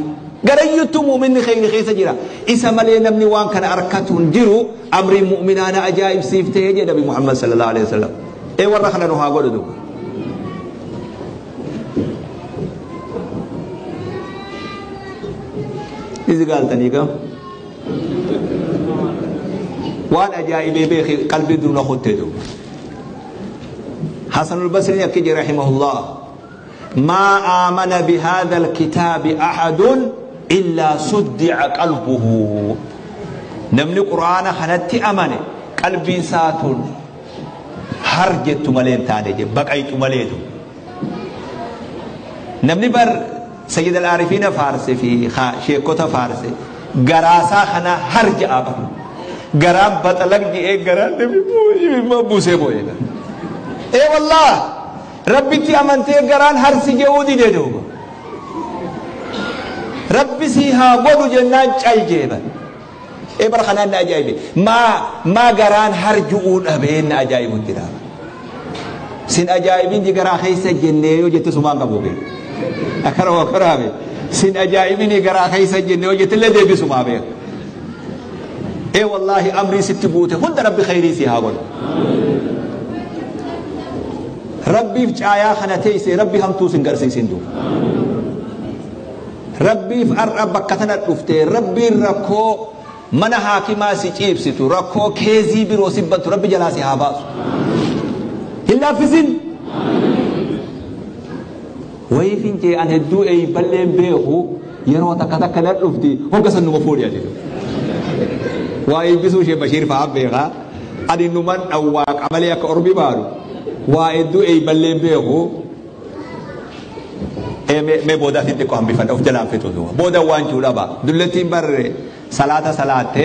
Garayyuttuu mu'minni khayri keessa jira. Isa malee namni waan kana arkatu hin jiru. Amriin mu'minaa na ajaa'ibsiiftee jedhe Nabi Muhammad sallallahu alaihi wasallam. Ee warra kana nu haa godhu duuba. Izi gaaltanii gam. Waan ajaa'ibee beeki qalbii dur na kuttee duuba. Hasanul Basriin akki jedhe rahimahullah. ما آمن بهذا الكتاب أحد إلا صدع قلبه. نمني قرآن خنتي أمني قلبي ساتون هرجت ملين تاني بقيت مليتو. نمني بر سيد العارفين فارسي في شيخوتا فارسي غراسا خنا هرج أبر غرام بطلق جي إيه غرام نبي بوسي بوي إيه والله ربي تي أمنتي غران هرسي جودي ديدو ربي سيها غدو جنان چاي جيبا إيه برخنان أجايبي ما غران هرجؤون أبين أجايب الدرا سين أجايبين جي غرا خيسة جنيو جت سمان قبوبي أكره وكرامي سين أجايبين غرا خيسة جنيو جت اللي دي بسما بيه إيه والله أمري ست بوته هند ربي خيري سيها غدو ربي في آيا خنتيسي ربي هم توسن قرسي سندو ربي في أرب بكتنا رفتي ربي ركو من حاكما سيجيب ستو ركو كيزي بروسي بنتو ربي جلاسي هاباس إلا في سن ويفين جي أن هدو أي بلين بيهو يرو تكتك رفتي هم قصن مفور يا جدو ويبسو شي بشير فعب بيغا أني نمان أواك عمليك أربي بارو وإدو أي بلين بيهو إيه مي بودا تديكو هم بفن أوف جلان فتو دوا بودا وان جولا با دلتي بر صلاة صلاة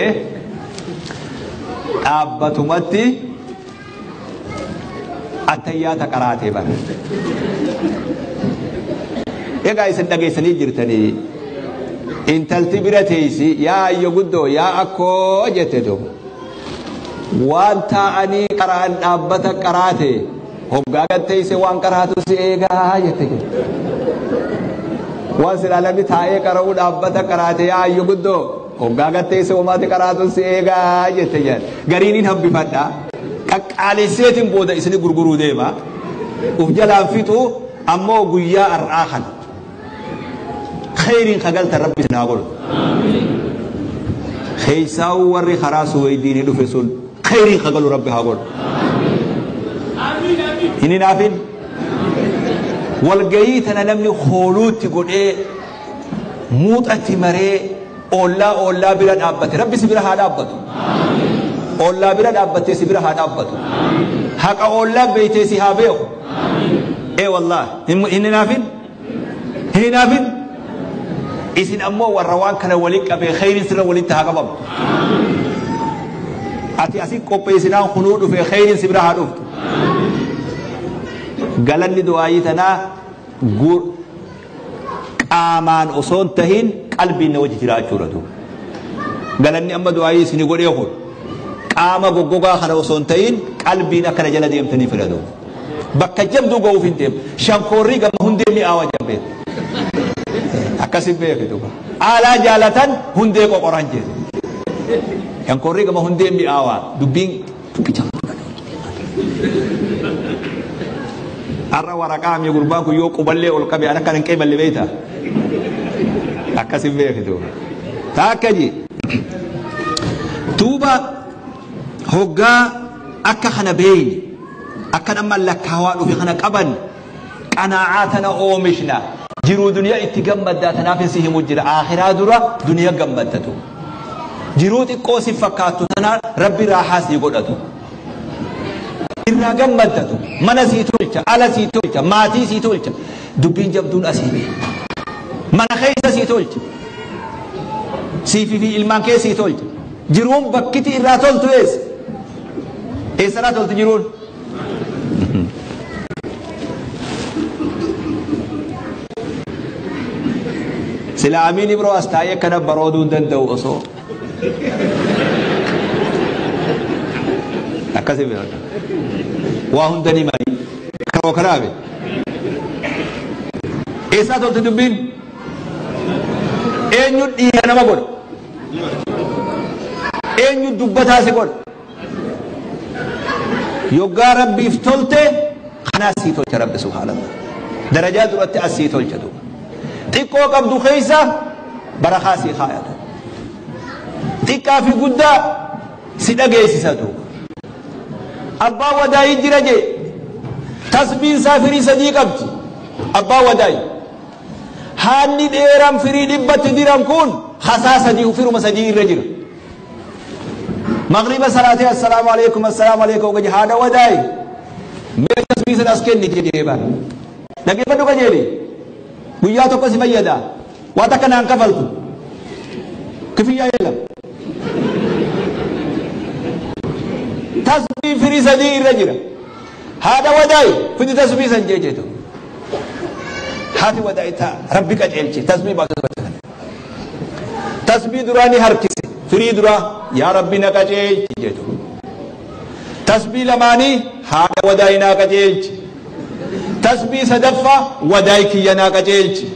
أبتمتي أتيات قراتي بر إيه جايس دقيسني جرتني إن تلتبرتيسي يا يجدو يا أكو جتدو وان تاني قران أبت قراتي hoggaa teessee waan qaraatu si eegaa jette waan silaa namni taa'ee qara'uu dhaabbata qaraate yaa ayyo guddoo hoggaa teessee homaati qaraatu si eegaa jette jedhan gariin hin hambifadha qaqqaalesseetiin booda isini gurguruu deema uf jalaan fixu ammoo guyyaa har'aa kana khayriin kagalta rabbi isin haa godhu keessaa'uu warri karaa suweydiinii dhufe sun khayriin kagalu rabbi haa godhu. Inni naafin walgayii tana namni hooluutti godhee muuxatti maree oollaa oollaa bira dhaabbate rabbi si bira haa dhaabbatu oollaa bira dhaabbattee si bira haa dhaabbatu haqa oollaa beeytee si haa beeku ee wallahi inni naafin inni naafin isin ammoo warra waan kana waliin qabee khayriin sirra walitti haa qabamu ati asii qopheessinaan kunuu dhufe khayriin si bira haa dhuftu. Galanni du'aayii tanaa qaamaan osoo hin tahin qalbiin na wajji jiraachuudha duuba. Galanni amma du'aayii isinii godhee kun qaama goggogaa kana osoo hin tahin qalbiin akkana jala deemtanii fedha duuba. Bakka jabduu ga'uuf hin deemu. Shankoorrii gama hundee mi'aawa jabbeetu. Akkasin beeke duuba. Aalaa jaalatan hundee qoqoran jedhu. Shankoorrii gama hundee mi'aawa dubbiin dubbii jabduudha. Arra waraqaa mi gurbaan kun yoo quballee ol qabe ana kan hin qeeballe beektaa akkasin beektu taakka ji duuba hoggaa akka kana beeyne akka nama lakkaawaa dhufe kana qaban qanaacaa tana oomishna jiruu duniyaa itti gammaddaa tanaaf si himu jira akhiraa dura duniyaa gammaddatu jiruu xiqqoo si fakkaattu tana rabbi raahaa sii godhatu irraa gammaddatu mana sii tolcha ala sii tolcha maatii sii tolcha dubbiin jabduun asii bee mana keessa sii tolcha siifi fi ilmaan kee sii tolcha jiruun bakkiti irraa toltu eessa eessarraa toltu jiruun sila amiin ibroo as taa'ee akkana barooduu hin danda'u osoo Akkasii beekata. Waa hunda ni mari. Karoo kanaabe. Eessaa tolte dubbiin? Eenyu dhiira nama godha? Eenyu dubbataa si godha? Yoggaa Rabbiif tolte kanaa sii tolcha Rabbi subhaanallah. Darajaa duratti as sii tolcha duuba. Xiqqoo qabdu keessa barakaa sii kaayata. Xiqqaa fi guddaa si dhageessisa duuba. Abbaa wadaayii jira jee tasbiin isaa firii 3 qabdi. Abbaa wadaayii. Haanni dheeraan firii 100tti diran kun hasaa 3 firuma 3 irra jira. Magriba salaatee assalaamu alaikum assalaamu alaikum gaji haadha wadaayi. Mee tasbii sana as kenni jedhee bara. Dhaggeeffadhu qajeeli. Guyyaa tokko si fayyada. Waa takka naan kafaltu. Kifiyyaa yeelam. Tasbii firii 3 irra jira. Haadha wadaayi fidi tasbii san jeejeetu. Haati wadaayi taa Rabbi qajeelche tasbii baatu. Tasbii duraa ni harkise. Firii duraa yaa Rabbi na qajeelchi jedhu. Tasbii lamaanii haadha wadaayi naa qajeelchi. Tasbii sadaffaa wadaayi kiyya naa qajeelchi.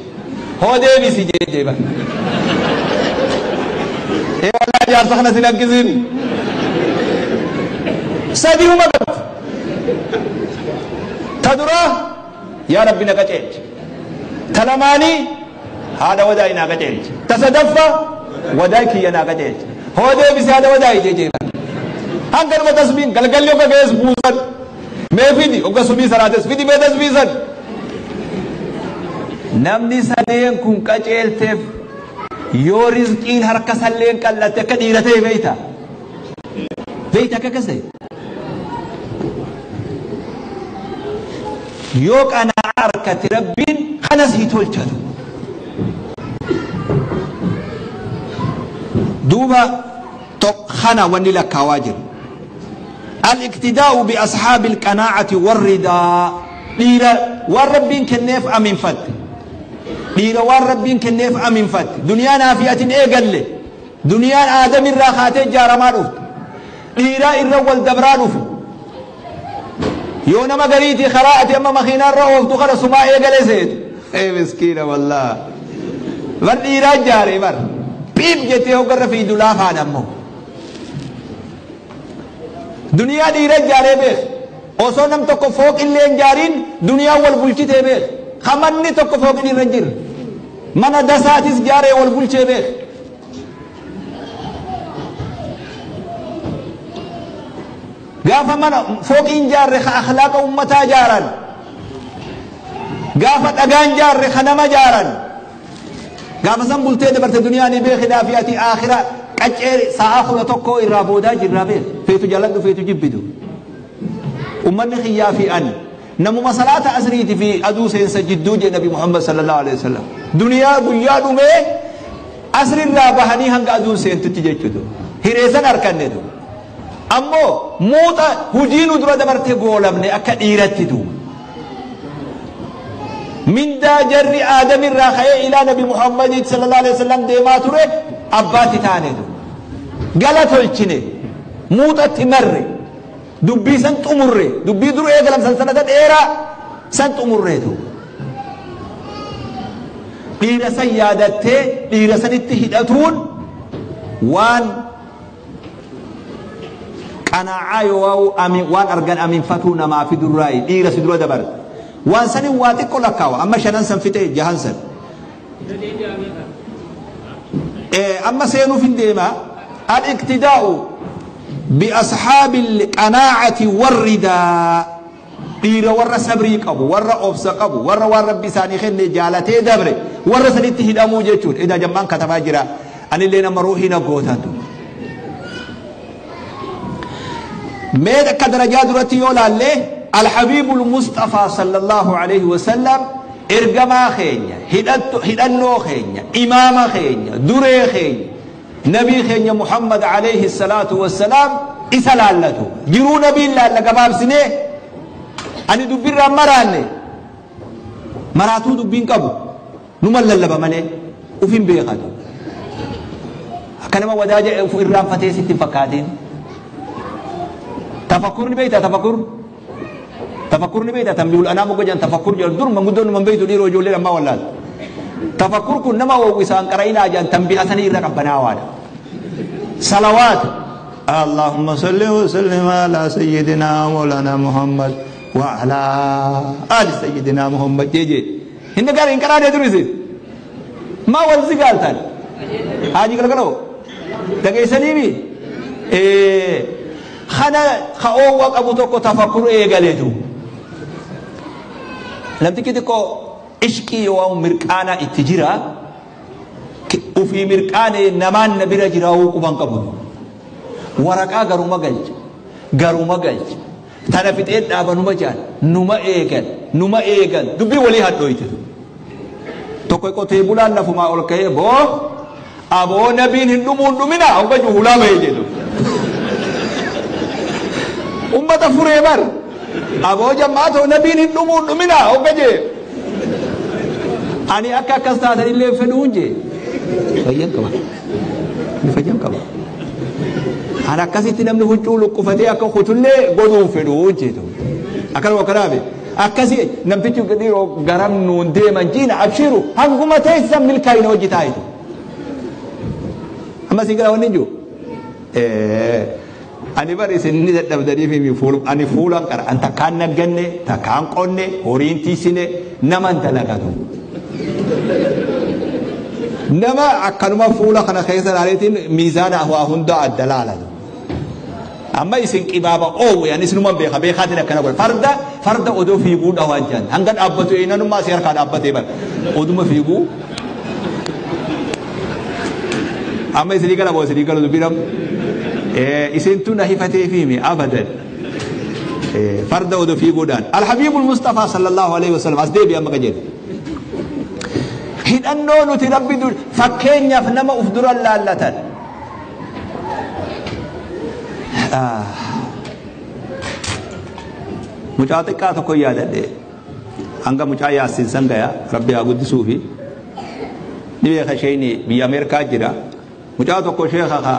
Hoo deebisi jedhee bara. Ee wallaahi jaarsa kana sin harkisin. 3 huma qabdi. Ta duraa yaa Rabbi na qajeelchi. Ta lamaanii haadha wadaayi naa qajeelchi. Ta sadaffaa wadaayi kiyya naa qajeelchi. Hoo deebisi haadha wadaayi jedhee bara. Hanganuma tasbiin galgalli hogga ga'es buusan. Mee fidi hogga subii salaates fidi mee tasbiisan. Namni sadeen kun qajeelteef yoo rizqiin harka salleen qallatte akka dhiira ta'e beeyta. Beeyta akka akkas ta'e. Yoo qanaa harkatti Rabbiin kanas hi tolchatu. Duuba kana wanni lakkaawaa jiru. Al-iqtidaa'u bi ashaabil qanaa'ati warridaa. Dhiira waan Rabbiin kenneef aminfatte. Dhiira waan Rabbiin kenneef aminfatte. Duniyaan aafiyatin eegalle. Duniyaan aadamirraa kaatee ijaaramaa dhufte. Dhiiraa irra wal dabraa dhufe. Yoo nama gariitii karaa ati amma makiinaarra ooftu kana sumaa eegale seetu. Ee miskiina wallaa. Bar dhiiraa ijaare bar. Piip jettee hoggarra fiidu laafaan ammoo. Duniyaa dhiira ijaaree beek. Osoo nam tokko fooqillee hin ijaariin duniyaa wal bulchitee beek. Kamanni tokko fooqin irra hin jirre. Mana dasaatis ijaaree wal bulchee beek. Gaafa mana fooqiin ijaarre ka akhlaaqa ummataa ijaaran. Gaafa dhagaan ijaarre ka nama ijaaran. Gaafa san bultee dabarte duniyaa ni beekidhaa fi ati aakhira qaccee sa'a 11 irraa boodaa jirraa beek. Feetu jaaladhu feetu jibbitu. Ummanni xiyyaa fi ani namuma salaata asriiti fi aduu seensa jidduu jedhe Nabi Muhammad sallallahu alaihi wasallam. Duniyaa guyyaa dhumee asrirraa bahanii hanga aduun seentutti jechuudha. Hireessan harkanneetu. Ammoo muuxa hujii nu dura dabartee goolamne akka dhiiratti duuba. Mindaa jarri aadamirraa ka'ee ilaa Nabi Muhammad sallallahu alaihi wasallam deemaa ture abbaatti taaneetu. Gala tolchine muuxatti marre dubbii san xumurre dubbii dur eegalam san sanada dheeraa san xumurreetu. Dhiira san yaadattee dhiira sanitti hidhatuun waan qanaacaa yoo waan argan aminfatuu namaa fi durraayi dhiira si dura dabarte. Waan sanin waa xiqqoo lakkaawa amma 5 san fixee 6 san. Amma seenuuf hin deema. Al-iqtidaa'u bi ashaabil qanaacati warridaa. Dhiira warra sabrii qabu, warra obsa qabu, warra waan Rabbi isaanii kenne jaalatee dabre, warra sanitti hidhamuu jechuudha. Edaa jammaan katabaa jira. Anillee nama ruuhii na gootantu. Mee akka darajaa duratti yoo laalle Al-Habiibul Mustafaa sallallahu alaihi wasallam ergamaa keenya, hidhannoo keenya, imaama keenya, duree keenya, nabii keenya Muhammad alaihi salaatu wassalaam isa laallatu. Jiruu nabiin laalla gabaabsinee ani dubbirraa maraanne maraatuu dubbiin qabu numa lallaba malee ufin beekatu. Akka nama wadaaja irraanfatee sitti hin fakkaatin. Tafakkur ni beeyta tafakkur. Tafakkur ni beeyta tanbihul anaam hogga jedhan tafakkur jedhan dur manguddoon numan beeytu dhiiroo ijoolleen ammaa wallaal. Tafakkur kun nama wawwisaan qara'inaa jedhan tanbiha sanii irra qabbanaawaadha. Salawaat. Allahumma salli wa sallim ala sayyidina mawlana Muhammad wa ala ali sayyidina Muhammad jeje. Hin gara hin qaraanee dur isin. Maa wal zigaaltan? Haaji galgaloo. Dhageessaniimi? Kana ka oowwa qabu tokko tafakkur eegaleetu. Namtichi xiqqoo ishqii yoo mirqaanaa itti jira ufii mirqaanee namaan na bira jiraawuu quban qabu. Waraqaa garuma galcha garuma galcha tana fixee dhaabanuma jaan numa eegan numa eegan dubbii walii hadhooyte. Tokko qotee bulaan lafumaa ol ka'ee boo aboo nabiin hin dhumuun dhumina hogga juhulaa bahee jedhu. Ummata furee bar aboo jammaatoo nabiin hin dhumuun dhumina hogga jee. Ani akka akkas taatan illee fedhuun jee. Fayyan qaba. Ni fayyan qaba. Ani akkasitti namni huccuu lukkufatee akka kutullee godhuun fedhuun jee. Akkanuma akkanaafi. Akkasi namtichi dhiiroo garam nuun deeman jiina abshiru hanguma teessisan milkaa'ina hojii taayitu. Amma siin gara wanni jiru. Ani bar isin ni dadhabdanii fi ani fuulan qara an takkaan nagganne takkaan qonne horiin tiisine naman dalagatu. Nama akkanuma fuula kana keessa ilaaleetiin miizaana waa hunda adda laalatu. Amma isin qibaaba oowwe ani isinuman beeka beekaatiin akkana godha. Farda farda odoo fiiguu dhawaan jiran hanga dhaabbatu eenyummaa si harkaa dhaabbatee bara oduma fiiguu. Amma isinii gala moo isinii galu dubbiidhamu. Isintu na hifatee fiimi abadan. Farda odoo fiiguudhaan. Alhabiibul Mustafaa sallallahu alaihi wasallam as deebi'e amma qajeelu. Hidhannoo nuti rabbi dur fakkeenyaaf nama uf dura laallatan. Mucaa xiqqaa tokko yaadadhe hanga mucaa yaassin san gaya rabbi haa guddisuufi ni beeka isheen biyya Ameerikaa jira. Mucaa tokko sheeka ka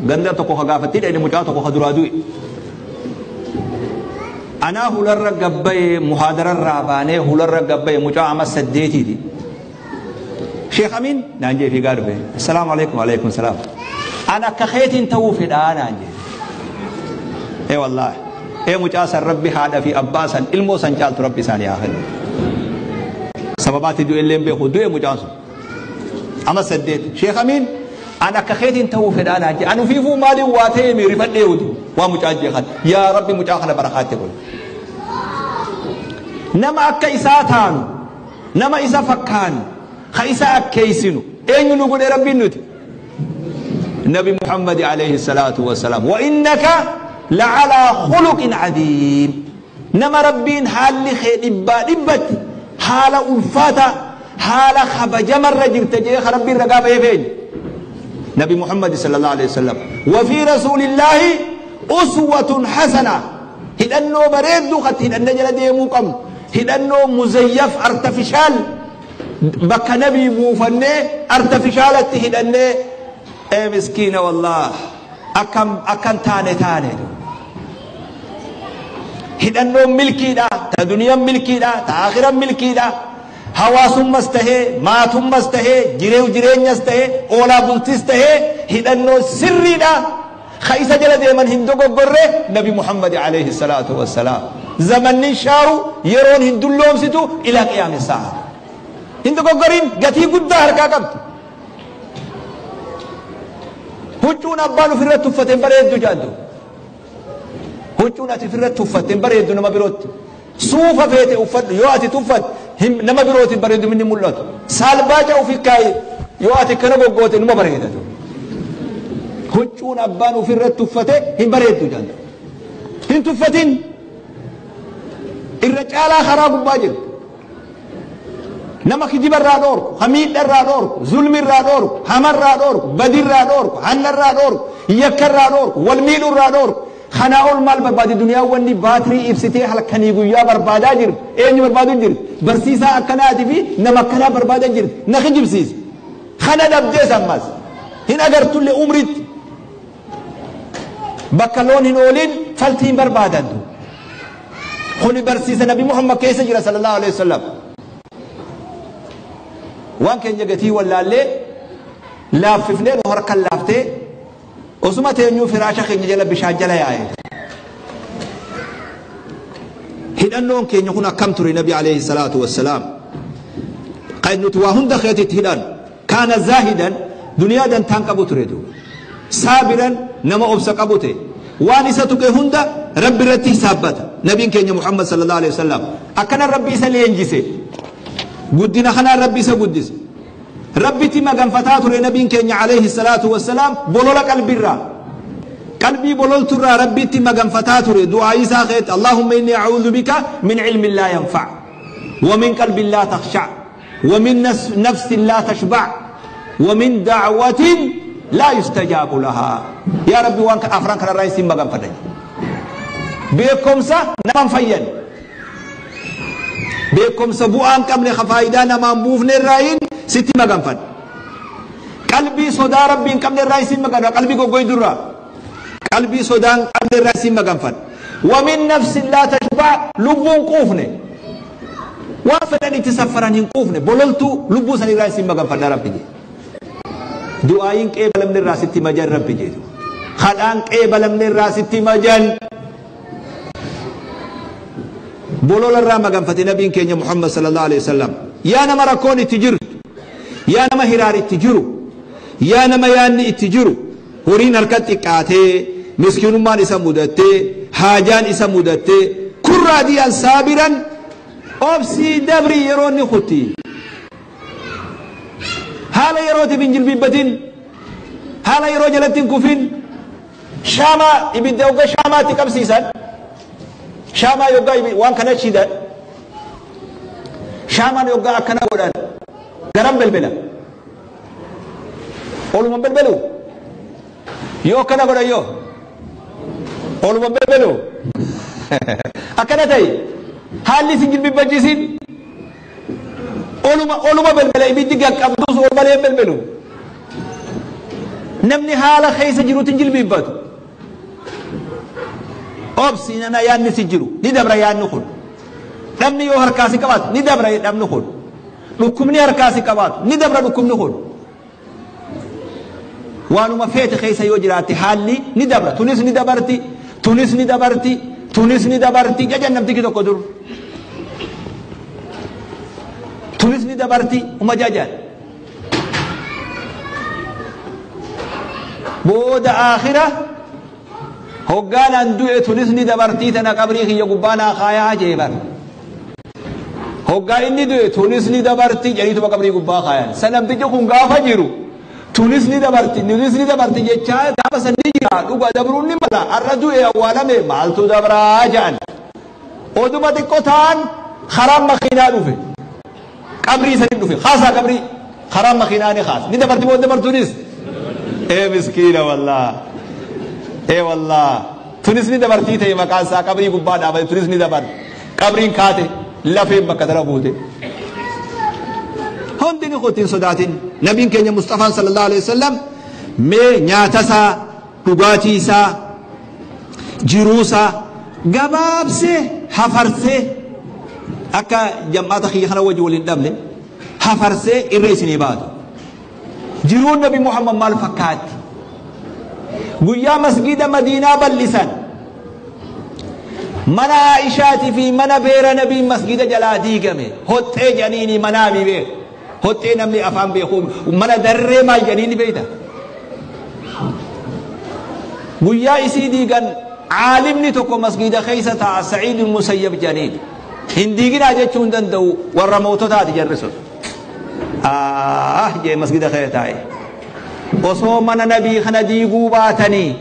ganda tokko ka gaafatti dhani mucaa tokko ka duraa du'e. Anaa hularra gabbaye muhaadararraa baanee hularra gabbaye mucaa ama 8tiiti. Sheekh Amin naan jee fiigaa dhufe. Assalaamu alaikum alaikum salaam. An akka keetiin ta'uu fedhaa naan jee. Ee wallaahi. Ee mucaa san rabbi haadha fi abbaa san ilmoo san caaltu rabbi isaanii haa kennu. Sababaatti du'e illee beeku du'e mucaan sun. Ama 8. Sheekh Amin an akka keetiin ta'uu fedhaa naan jee. An ufiifuu maaliin waa ta'e mi rifadhee udu waa mucaa jeeqan. Yaa rabbi mucaa kana barakaatti godhe. Nama akka isaa taanu nama isa fakkaanu ka isa akkeessinu eenyu nu godhe rabbiin nuti. Nabi Muhammad alayhi salaatu wassalaam. Wa innaka la'alaa khuluqin cadiim. Nama rabbiin haalli kee dhibbaa dhibbatti haala ulfaata haala kabajamarra jirta jedhee ka rabbiin ragaa bahee feenya. Nabi Muhammad sallallahu alayhi wasallam. Wa fi rasuulillaahi uswatun hasana. Hidhannoo bareedduu katti hidhannee jala deemuu qabnu. Hidhannoo muzayyaf artifishaal bakka nabii buufannee artifishaalatti hidhannee ee miskiina wallaah akkam akkan taane taane. Hidhannoon milkiidha, ta duniyaan milkiidha, ta akhiran milkiidha. Hawaasummas tahee, maatummas tahee, jireenyas tahee, oolaa bultis tahee hidhannoo sirriidha. Ka isa jala deeman hin dogoggorre Nabi Muhammad alayhi salaatu wassalaam. Zamanni shaaru yeroon hin dulloomsitu ilaa qiyaami sa'a. Hin dogoggorin gatii guddaa harkaa qabdi. Huccuun abbaan ofirratti uffate hin bareeddu jaaddu. Huccuun ati ofirratti uffatte hin bareeddu nama birootti. Suufa feete uffadhu yoo ati tuffatte nama birootti hin bareeddu inni mul'atu. Saalbaaca ofi kaayi yoo ati kana goggoote numa bareedatu. Huccuun abbaan ofirratti uffate hin bareeddu jaaddu. Hin tuffatin. Irra caalaa karaa gubbaa jiru. Nama kijibarraa dhoorku, hamiidharraa dhoorku, zulmirraa dhoorku, hamarraa dhoorku, badirraa dhoorku, hannarraa dhoorku, yakkarraa dhoorku, wal miidhurraa dhoorku. Kanaa ol maal barbaade duniyaa wanni baatirii ibsitee halkanii guyyaa barbaadaa jirti. Eenyu barbaadu jirti? Barsiisaa akkanaatii fi nama akkanaa barbaadaa jirti. Na kijibsiisa. Kana dhabdees ammas. Hin agartullee umritti. Bakka loon hin oolin Faltiin barbaadantu kuni barsiisa Nabi Muhammad keessa jira sallallahu alaihi wasallam. Waan keenya gatii wallaallee laaffifnee nu harkan laaftee osuma teenyuu firaasha keenya jala bishaan jala yaa'e. Hidhannoon keenya kun akkam ture Nabi alayhi salaatu wassalaam? Kan nuti waa hunda keetitti hidhan kaana zaahidan, duniyaa dantaan qabu ture duuba. Saabiran, nama obsa qabu ta'e. Waan isa tuqe hunda Rabbi irratti hisaabbata. Nabiin keenya Muhammad sallallahu alaihi wasallam akkana Rabbi isa leenjise. Guddina kanaan Rabbi isa guddise. Rabbitti maganfataa ture Nabiin keenya alayhi salaatu wassalaam bolola qalbiirraa. Qalbii bololturraa Rabbitti maganfataa ture du'aa isaa keetti: Allahumma inni a'uudhu bika min ilmin laa yanfa' wa min qalbin laa takhsha' wa min nafsin laa tashba' wa min da'watin laa yustajaabu lahaa. Yaa Rabbi, waan afran kanarraa isin maganfadha. Beekumsa naman fayyan. Beekumsa bu'aan qabne ka faayidaa namaan buufne irraayin sitti maganfadha. Qalbii sodaa Rabbii hin qabne irraa isin maganfadha. Qalbii goggoydurraa. Qalbii sodaa hin qabne irraa isin maganfadha. Wa min nafsin laa tashba', lubbuun quufne. Waan fedhan itti saffaran hin quufne, bololtuu lubbuu san irraa isin maganfadha Rabbi jedhe. Du'aayin qeebalamne irraa sitti majan Rabbi jedhu. Kadhaan qeebalamne irraa sitti majan. Bolola irraa maganfate Nabiin keenya Muhammad sallallahu alaihi wasallam. Yaa nama rakkoon itti jirtu, yaa nama hiraar itti jiru, yaa nama yaanni itti jiru, horiin harka xiqqaatee, miskiinummaan isa mudattee, haajaan isa mudattee, kun raadiyaan saabiran, obsii dabrii, yeroo inni kutti. Haala yerootiif hin jilbiibbatin, haala yeroo jalatti hin kufin. Shaamaa ibidda yoggaa shaamaatti qabsiisan, shaamaa yoggaa waan kana shidan, shaamaan yoggaa akkana godhan garam belbela? Oluma belbelu. Yoo akkana godhan, yoo oluma belbelu akkana ta'e, haalli isin jilbiibbachiisin, oluma oluma belbela. Ibiddi gaqqabdus ol malee hin belbelu. Namni haala keessa jirutti hin jilbiibbatu. Obsi nana, yaadni si jiru ni dabra. Yaadni kun, dhabni yoo harkaa si qabaatu, ni dabra dhabni kun. Dhukkubni harkaa si qabaatu, ni dabra dhukkubni kun. Waanuma feete keessa yoo jiraatte, haalli ni dabra. Tunis ni dabarti, tunis ni dabarti, tunis ni dabarti jajan namtichi tokko dur. Tunis ni dabarti uma jajan. Booda aakhira hoggaanaan du'e, tunis ni dabartii tana qabrii kiyya gubbaa naa kaayaa jee bar. Hoggaa inni du'e, tunis ni dabartii jedhiituma qabrii gubbaa kaayan. San namtichi kun gaafa jiru tunis ni dabarti, tunis ni dabarti jechaa gaafa san ni jira. Dhuga dabruun ni mala. Har'a du'e, awwaalame, maaltu dabraa jedhan. Oduma xiqqoo ta'an, karaan makiinaa dhufe, qabrii sanii dhufe, kaasaa qabrii karaan makiinaa ni kaasa. Ni dabarti moo dabartuunis? Ee miskiina, wallaa, ee wallaa, tunis ni dabartii ta'e. Maqaan isaa qabrii gubbaa dhaabate. Tunis ni dabarti. Qabriin kaate, lafeen bakka tana buute. Hundi ni kutti, hin sodaatin. Nabiin keenya Mustafaan sallallahu alaihi wasallam mee nyaata isaa, dhugaatii isaa, jiruu isaa gabaabsee hafarsee, akka jam'aata kiyya kana wajji waliin dhabne, hafarsee irra isinii baatu. Jiruun Nabi Muhammad maal fakkaatti? Guyyaa masgida Madiinaa bal'isan, mana Aishaatii fi mana beera Nabiin masgida jalaa diigame. Hoxxee jedhaniini manaa mi beeku? Hoxxee namni afaan beeku mana darree maal jedhaniini beeyta? Guyyaa isii diigan, caalimni tokko masgida keessa taa'a, Sa'iid Musayyab jedhaniin. Hin diiginaa jechuu hin danda'u, warra moototaati jarri sun. Ah jee, masgida keessa taa'e. Osoo mana Nabii kana diiguu baatanii,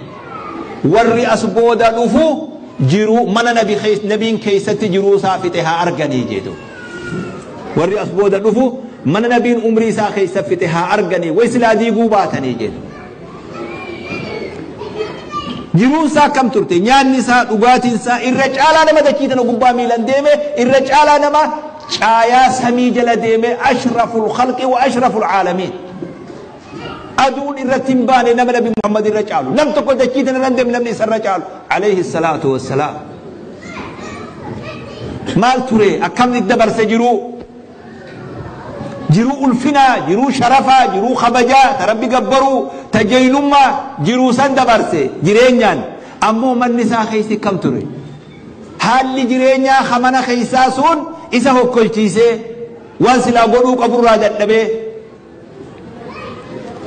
warri as booda dhufu jiru mana Nabiin keessatti jiruu isaa fixe haa arganii jedhu. Warri as booda dhufu mana Nabiin umrii isaa keessa fixe haa arganii, way silaa diiguu baatanii jedhu. Jiruun isaa akkam turte? Nyaanni isaa, dhugaatiin isaa, irra caalaa nama dachii tana gubbaa miilan deeme, irra caalaa nama caayaa samii jala deeme, ashraful khalqi wa ashraful caalamiin. Aduun irratti hin baane nama Nabi Muhammad irra caalu. Nam tokko dachii tana irra hin deemne namni isa irra caalu. Alayhi salaatu wassalaam. Maal ture akkamni dabarse jiruu jiruu ulfinaa, jiruu sharafaa, jiruu kabajaa, ta Rabbi gabbaruu, ta jeynummaa jiruu san dabarse jireenyaan. Ammoo manni isaa keessi kam ture? Haalli jireenyaa hamana keessaa sun isa hokkolchiisee waan silaa godhuu qaburraa dadhabee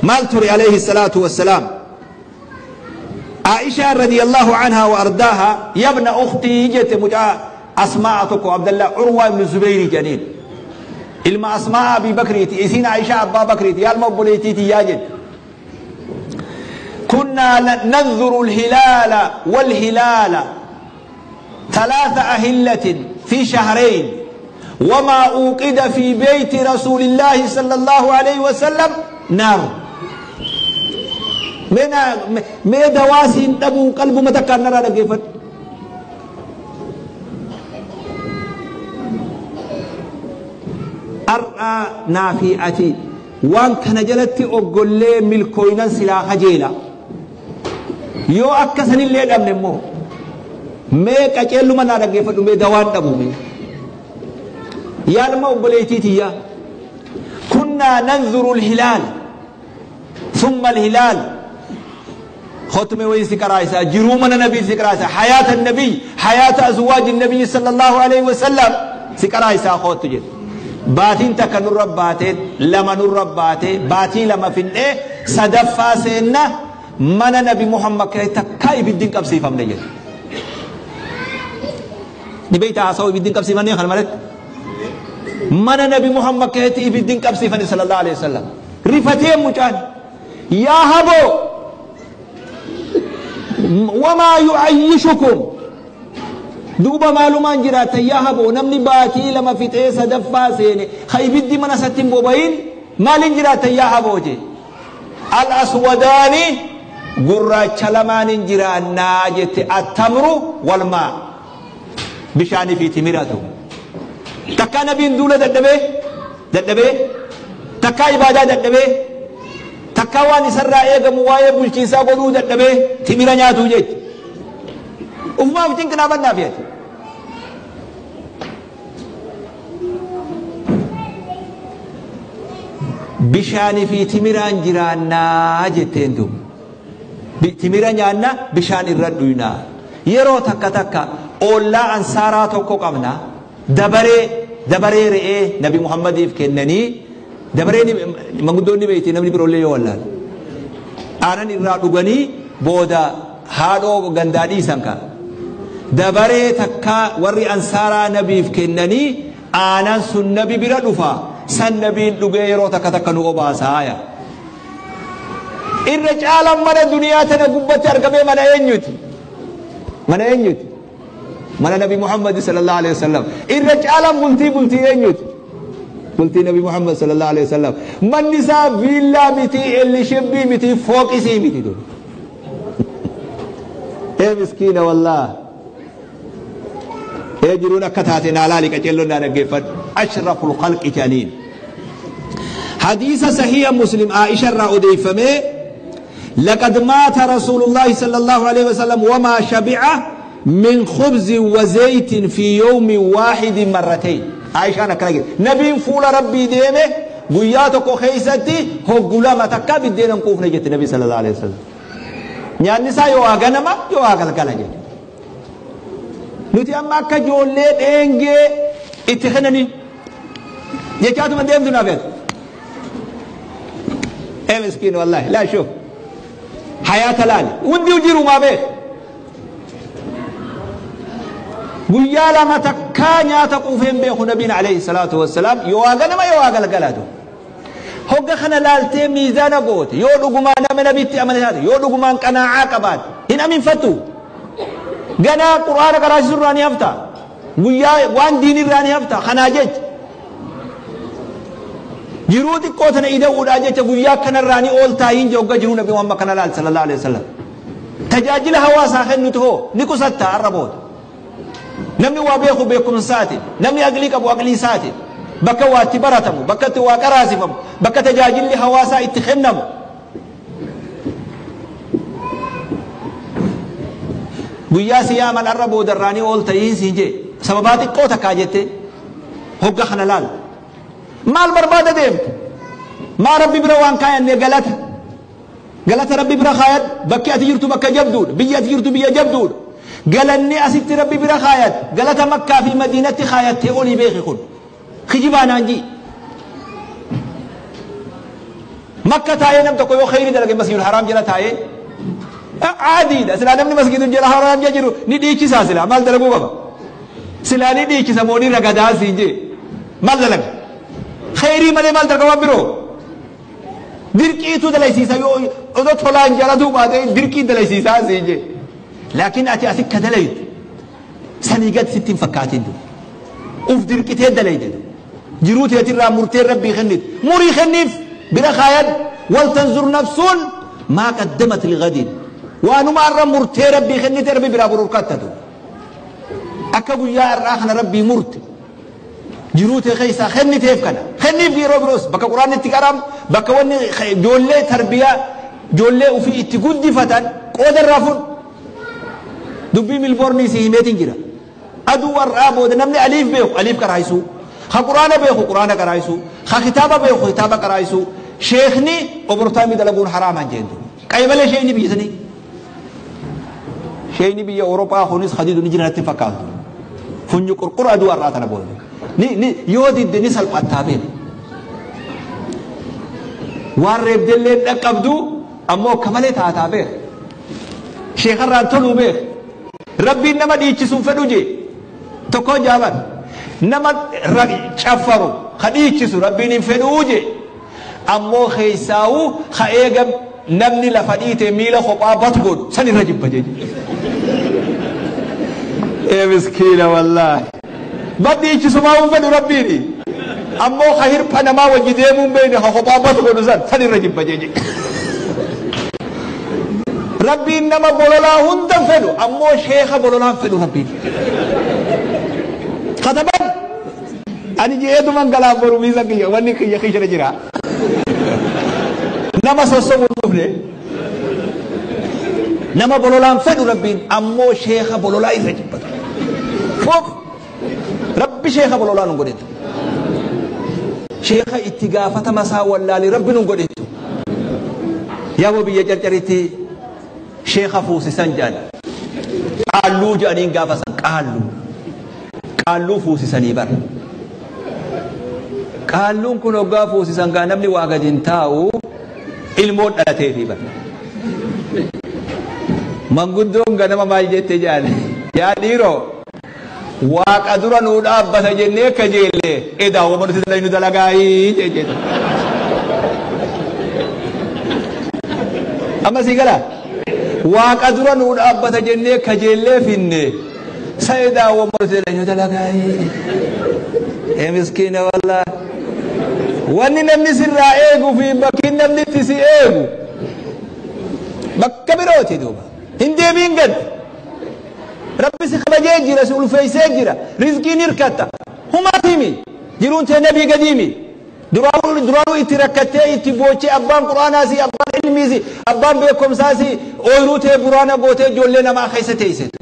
maal ture alayhi salaatu wassalaam. Aisha radiyallahu anha wa ardaaha, yabna ukhtii jette mucaa Asmaa tokko Abdallah Urwaa ibn Zubayri jedhaniin. Ilma Asmaa Abi Bakriiti, isiin Aisha Abbaa Bakriiti, yaalma obboleettiiti yaa jette. كنا ننظر الهلال والهلال 3 أهلة في شهرين وما أوقد في بيت رسول الله صلى الله عليه وسلم نار. من ما دواسين أبو قلب ما تكن نرى كيف أرأى نافئتي وان كان جلتي أقول لي ملكوينا سلا خجيلا يو أكسن اللي أمن مو ميك أجلو ما نرى كيف مي دوان أبو مي يا لما أقوليتي يا كنا ننظر الهلال ثم الهلال ختم ويسكرايسا جرومنا نبي سكرايسا حياة النبي حياة أزواج النبي صلى الله عليه وسلم سكرايسا خوت جد باتين تكنور رباتين لما نور رباتي باتي لما في الايه صدفا سينا من نبي محمد كي تكاي بالدين كبسي فهم نجد نبيت عصاوي بالدين كبسي فهم نجد مالك من نبي محمد كي تي بالدين كبسي فهم صلى الله عليه وسلم رفتين مجان يا هبو وما يعيشكم دوبا معلومان جرات يا هبو نمني باتي لما في تيسا دفا سيني خيبدي من ستين بوبين مالين جرات يا هبو جي الأسوداني قرى چلمان جران ناجت التمر والماء بشاني في تمرته تكا نبي دولة ددبه ددبه تكا عبادة ددبه تكا وان سرى ايغا موايه بلچيسا قدو ددبه تمرة نياتو جيت وما بتنك نابنا فيها بشاني في تمران جيران ناجتين دوم تمران نيانا بشان الردوينا يرو تكا تكا أولا أنصارا توكو قمنا دبري دبري رئي نبي محمد يفكنني دبري مغدوني بيتي نبي برولي ولا أنا نرادوغني بودا هادو غندادي سانكا دبري تكا وري أنصارا نبي يفكنني أنا سن نبي برادوفا سن نبي دوغي يرو تكا تكا نو أوباسايا الرجال من الدنيا تنقبت أرقمي من أينيوتي من أينيوتي من نبي محمد صلى الله عليه وسلم الرجال بلتي بلتي أينيوتي بلتي نبي محمد صلى الله عليه وسلم من نساء فيلا متي اللي شبي متي فوق سي متي دول ايه مسكينة والله يجرون كتاتنا لالك أجلنا نقفت أشرف الخلق جانين حديث صحيح مسلم عائشة رأودي فمي لقد مات رسول الله صلى الله عليه وسلم وما شبع من خبز وزيت في يوم واحد مرتين. عائشة أنا كلاجل نبي فول ربي ديمه قياتك خيستي هو غلامة تكاب الدين نقوف نجت النبي صلى الله عليه وسلم يعني نساء يواغنما يواغل كلاجل نتي أما كجولة إنجي اتخنني يجاتو من ديم دونافيت ايه مسكين والله لا شوف حياة لالي ودي وجيرو ما بيه قيالا ما تكا تقوفين بيخو نبينا عليه الصلاة والسلام يواغنا ما يواغل قلادو هوغا خنا لالتي ميزانا قوت يو لقمان من نبيتي أمن هذا يو لقمان قناعة قبات هنا من فتو قنا قرآن قراش راني هفتا قيا وان ديني راني هفتا خنا جج جرودي قوتنا إذا وراجع تقويا كان راني أول تاين جوجا جرو نبي محمد كان الله صلى الله عليه وسلم تجاجل هوا ساخن نتهو نكوستا الربوت نمني وابيخو بيكم ساتي نمني أقليك أبو أقلي ساتي بكا واتبرتمو بكا تواكراسفمو بكا تجاجل هوا سا اتخنمو Guyyaa siyaaman arra boodarraanii ol ta'iin siin jee sababaa xiqqoo takkaa jette hogga kana laal maal barbaada deemte maa rabbi bira waan kaayanne galata galata rabbi bira kaayad bakki ati jirtu bakka jabduudha biyya ati jirtu biyya jabduudha galanni asitti rabbi bira kaayad galata makkaa fi madiinatti kaayattee olii beeki kun kijibaa naan jii makka taa'ee nam tokko yoo khayrii dalage masjidul haraam jala taa'ee caadiidha silaa namni masjidul jala haraam jala jiru ni dhiichisaa silaa maal dalaguu qaba silaa ni dhiichisa moo ni ragadaa siin jee maal dalaga khayrii malee maal dalaga waan biroo dirqiitu dalaysiisa yoo odoo tolaan jalatuu baatee dirqii dalaysiisaa siin jee laakiin ati asi ka dalaytu sanii gad sitti hin fakkaatin uf dirqitee dalayte jiruu teetirraa murtee rabbii kennit murii kenniif bira kaayad waltanzur nafsuun maa qaddamat ligadin waanuma irra murtee rabbii kennite rabbi biraa bururkattatu akka guyyaa irraa kana rabbii murte jiruu tee keessaa kenniteef kana kenniif yeroo biroos bakka quraanni itti qaramu bakka wanni ijoollee tarbiyaa ijoollee ofii itti guddifatan qooda irraa fudhu dubbii milboornii si himeetiin jira aduu warraa booda namni aliif beeku aliif qaraayisuu ka quraana beeku quraana qaraayisuu ka kitaaba beeku kitaaba qaraayisuu sheekni obortaamii dalaguun haraamaan jeentu qaybalee sheekni biyya sanii sheekni biyya Awurooppaa kunis hadiidu ni jira natti fakkaatu funyu qurqura aduu har'aa tana booda ni ni yoo didde ni salphattaa beeku waan reebdellee dhaqqabdu ammoo akka malee taataa beeku sheekarraan toluu beeku rabbiin nama dhiichisuun fedhu jee tokko jaaban nama caffaru ka dhiichisu rabbiin hin fedhuu jee ammoo keessaa'u ka eega namni lafa dhiite miila kophaa bat godhu san irra jibba jee ee miskiina wallaahi bad dhiichisumaa hin fedhu rabbiini ammoo ka hirpha namaa wajji deemuu hin beekne ka kophaa bat godhu san irra jibba jee rabbiin nama bololaa hunda hin fedhu ammoo sheeka bololaa hin fedhu rabbiin kataban ani jeetuman galaan boru miisa kiyya wanni kiyya kiyya jira nama sossobu dhufne nama bololaan fedhu rabbiin ammoo sheeka bololaa irra jibbatu foof rabbi sheeka bololaa nun godhetu sheeka itti gaafatama isaa wallaali rabbi nun godhetu yaaboo biyya carcaritti sheeka fuusisan jedhan qaalluu jedhaniin gaafa san qaalluu qaalluu fuusisanii bara qaalluun kun hoggaa fuusisan gaa namni waa gadi hin taa'u ilmoon dhalateefii bara manguddoon ganama maal jette jedhan yaa dhiiroo waaqa dura nuu dhaabbata jennee akka jeelle edaa wama nuti dalaynu dalagaayii jette amma sii gala waaqa dura nuu dhaabbata jennee akka jeellee finne sa edaa wama nuti dalaynu dalagaayii ee miskiina wallaahi wanni namni sirraa eegu fi bakki namni itti si eegu bakka birooti duuba hin deebiin gad rabbi si kabajee jira si ulfeessee jira rizqiin hirkatta humaatimi jiruun tee nabii gadiimi duraanuu itti rakkattee itti boochee abbaan quraanaasi abbaan ilmiisi abbaan beekumsaasi ooyiruu tee buraana gootee ijoollee namaa keessa teessetu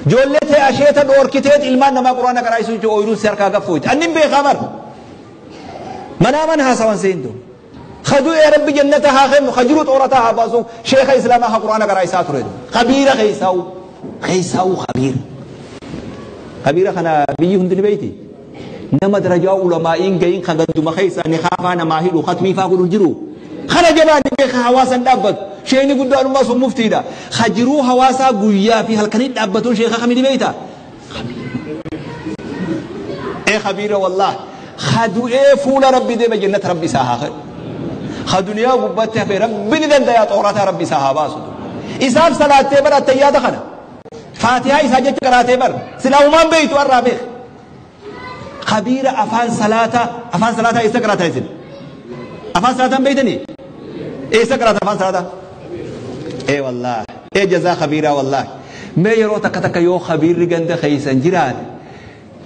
ijoollee tee asheeta dhoorkiteet ilmaan namaa quraana qaraayisuu jechuun ooyiruun si harkaa gaffuuti annin beekaa bar manaaman haasawan seentu خدو يا ربي جنتها خيم خجرو طورتها باسو شيخ اسلامها قران قرا ture خبيره خيساو خيساو خبير خبيره خنا بيي هندني بيتي نما درجة علماء جايين خدوا ما خيسا نخافا نما هيلو ختمي فاقولوا جرو خنا جبان بيخ حواسا دابت شيني قدام ما سو مفتي دا خجرو حواسا قويا في هالكنيد دابتون شيخ خميني بيتا ايه خبيره والله خدوا ايه فول ربي دي بجنة ربي ساها خير خدنيا قبته في ربي ندن يا طورتها ربي ساها باسو إساف صلاة بر التيادة خنا فاتحة إسا جت قراتي بر سلاومان بيتو الرابخ خبير أفان صلاة أفان صلاة إسا قراتها إسن أفان صلاة بيتني إسا قرات أفان صلاة إيه والله إيه جزاء خبيرة والله ما يرو تكتك يو خبير رجند خيسن جيران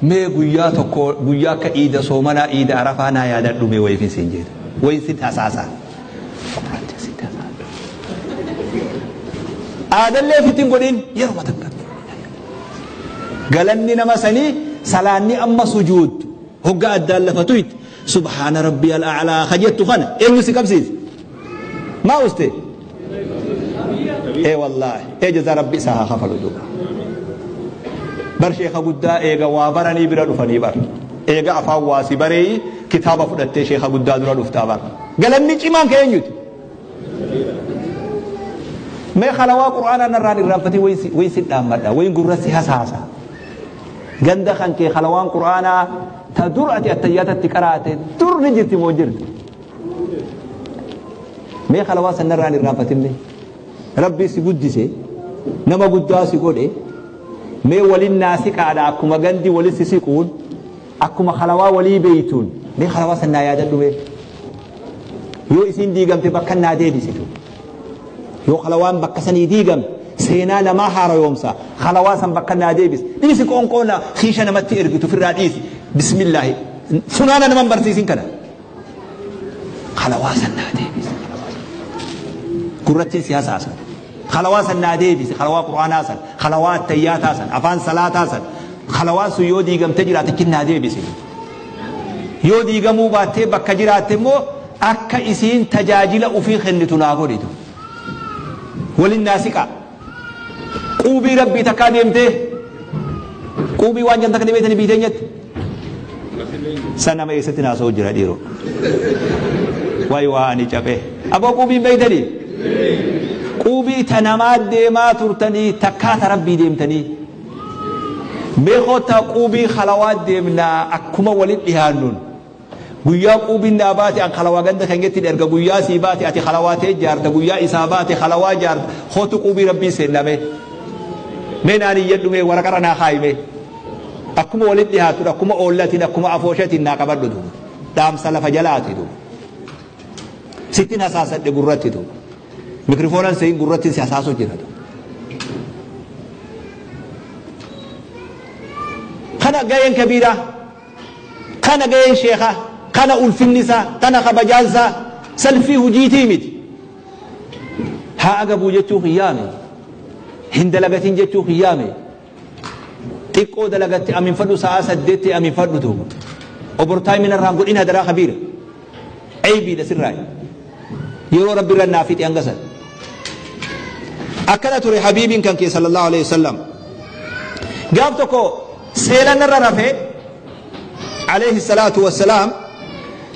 ما قويا تكو قويا كإيدا صومنا إيدا عرفانا يا دلومي ويفين سنجيد وين ست أساسا Aadallee ofitti hin godhin yeruma takka. Galanni nama sanii salaanni amma sujuudtu hogga addaan lafa tuyte subhaana rabbiyal a'laa ka jettu kana eenyu si qabsiise? Maa uste? Ee wallaahi ee jazaa rabbi isaa haa kafalu duuba. Bar sheekha guddaa eega waa baranii bira dhufanii bar. Eega afaan waa si bareeyi kitaaba fudhattee sheekha guddaa dura dhuftaa bar. Galanni cimaan ka eenyuti? Mee halawaa Qur'aanaa narraan irraanfatee wayin si dhaammadha, wayin gurra si hasaasa. Ganda kan kee halawaan Qur'aanaa ta dur ati attayyaatatti qaraate dur ni jirti moo jirti? Mee halawaa san narraan irraanfatinne. Rabbi si guddise, nama guddaa si godhe, mee walin naa siqaadha akkuma gandi wali si siquun, akkuma halawaa walii beeytuun, mee halawaa san naa yaadadhu mee. Yoo isiin diigamte bakka naa deebisitu. Yoo halawaan bakka sanii diigamte seenaa namaa haarayoomsa. Halawaa san bakka naa deebisi. Dhiisi qoonqoo na kiisha namatti ergitu firraa dhiisi. Bismillaahi. Sunaana naman barsiisin kana. Halawaa san naa deebisi. Gurrattiin si hasaasa. Halawaa san naa deebisi. Halawaa Qur'aanaa san. Halawaa attayyaataa san. Afaan salaataa san. Halawaan sun yoo diigamte jiraate kin naa deebisi. Yoo diigamuu baattee bakka jiraatte immoo akka isiin tajaajila ufii kennitu naa godhitu. Walin naa siqaa. Quubii rabbii takkaa deemtee quubii waan janta kana beetanii biitee nyatti. San nama eessatti naasa'u jira dhiiroo. Wayi waa ani caphee. Aboo quubiin beeytanii? Quubii ta namaa deemaa turtanii takkaa ta rabbii deemtanii. Mee kottaa quubii halawaa deemnaa akkuma walin dhihaannuun. Guyyaa quubiin naa baate an halawaa ganda kan jettiin erga guyyaa sii baate ati halawaa tee jaarta guyyaa isaa baate halawaa jaarta kootu quubii rabbii seenname. Mee naan iyyadhu mee waraqarra naa kaayi mee. Akkuma walin dhihaattuun akkuma oollatiin akkuma afooshatiin naa qabadhu duuba. Dhaamsa lafa jalaati duuba. Sittin hasaasadhe gurratti duuba. Mikrifoonan seeyin gurratti si hasaasuu jira duuba. Kana gaheen kabiiraa, kana gaheen sheekaa, kana ulfinni isaa, kana kabajaan isaa salfii hujiitii miti. Haa agabuu jechuu kiyyaame, hin dalagatin jechuu kiyyaame. Xiqqoo dalagatte aminfadhu sa'aa 8 aminfadhu duuba. Obortaayimii narraan godhin hadaraa kabiira. Eybiidha sirraa. Yeroo rabbi irra naa fixe hanga san. Akkana ture habiibiin kan kee sallallahu alaihi wasallam. Gaaf tokko seelan irra rafee alayhi salaatu wassalaam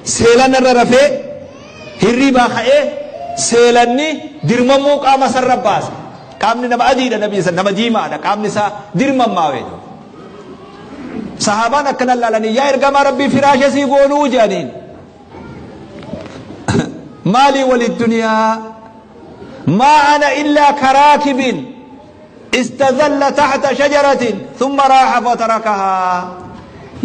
seelan irra rafee hirriibaa ka'ee seelanni dirmamuu qaama sarra baase. Qaamni nama adiidha nabii san nama diimaadha qaamni isaa dirmammaawee. Sahaabaan akkana laalanii yaa ergamaa rabbii firaasha sii goonuu jedhaniin. Maalii wali duniyaa maa ana illaa karaakibin istazalla tahta shajaratin thumma raaha fatarakahaa.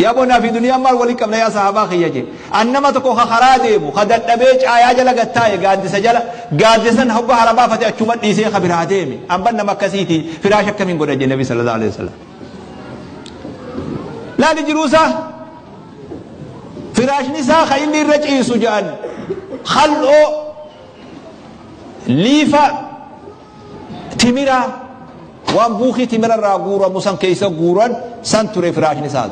Yaa bonaa fi duniyaan maal waliin qabna yaa sahaabaa kiyya jee. An nama tokko ka karaa deemu ka dadhabee caayaa jala gattaa'e gaaddisa jala gaaddisan hogga hara baafate achuma dhiisee ka biraa deeme. An ban nama akkasiiti firaasha akkamiin godha jee nabi sallallahu alaihi wasallam. Laali jiruusaa firaashni isaa ka inni irra ciisu jedhan kal'oo liifa timiraa waan buukii timira irraa guuramu san keessa guuran san ture firaashni isaa.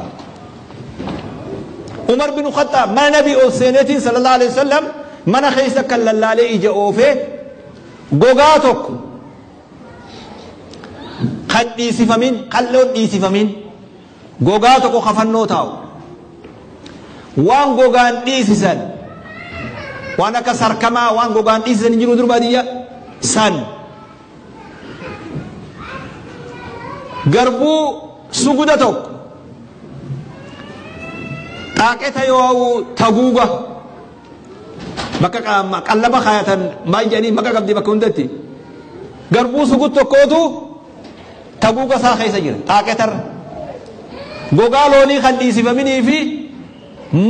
Umar bin Khattaab mana nabii ol seeneetiin sallallahu alaihi wasallam mana keessa kan lallaalee ija oofee gogaa tokko kan dhiisifamin kal'oon dhiisifamin gogaa tokko kafannoo taa'u waan gogaan dhiisisan waan akka sarkamaa waan gogaan dhiisisan hin jiru dur baadiyyaa san garbuu suguda tokko xaaqeta yoo taguuga bakka qallaba kaayatan maal jedhanii maqaa qabdi bakka hundatti garbuu sugud tokkootu taguuga isaa keessa jira xaaqetarra gogaa loonii kan dhiisifaminii fi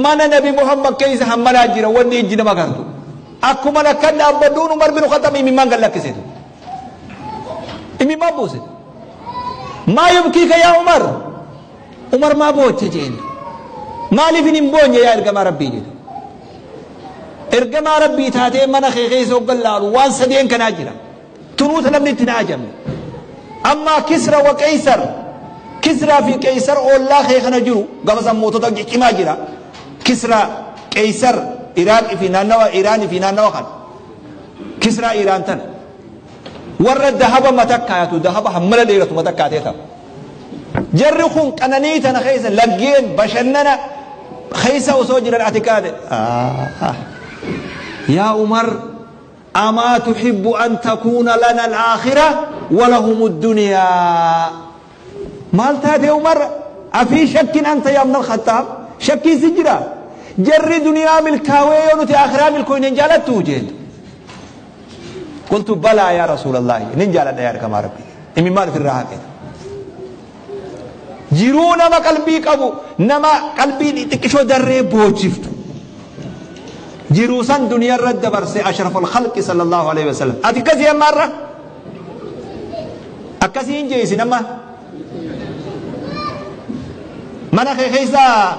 mana nabi Muhammad keessa hammanaa jira wanni ijji nama gartu akkuma akkan dhaabbadhuun Umar bin Khattaab imimmaan gad lakkiseetu imimmaan buuse maa yubkiika yaa Umar Umar maa booche jeen maaliif hin boonye yaa ergamaa rabbii jedhe ergamaa rabbii taatee mana kee keessa hoggan laalu waan sadeen kanaa jira Tunuuta namni itti hin haajamne. Ammaa Kisra wa Qeysar, Kisraa fi Qeysar oollaa kee kana jiru, gama san mootota ciccimaa jira. Kisra, Qeysar, Iraaqii fi naannawa Iraanii fi naannawa kana. Kisraa Iraan tana. Warra dahaba mata kaayatu, dahaba hammana dheeratu mata kaatee ta'a. Jarri kun qananii tana keessa laggeen bashannana keessa osoo jiran ati kaate. Yaa Umar, amaa tuhibbu an takuuna lana al-aakhira wa lahum ad-dunyaa. Maal taate Umar? Afii shakkin anta yaa ibn al-Khattaab? Shakkiin si jira? Jarri duniyaa milkaawee yoo nuti aakhiraa milkooyne hin jaalattu jeen. Qultu balaa yaa Rasuulallahi, nin jaaladha yaa ergamaa Rabbii. Imimmaan ofirraa haqe. Jiruu nama qalbii qabu, nama qalbii xixiqqishoo darree boojiftu. Jiruu san duniyaa irra dabarse ashraful khalqi sallallahu alaihi wasallam. Ati akkasii amma irra? Akkasii hin jeesin amma? Mana kee keessaa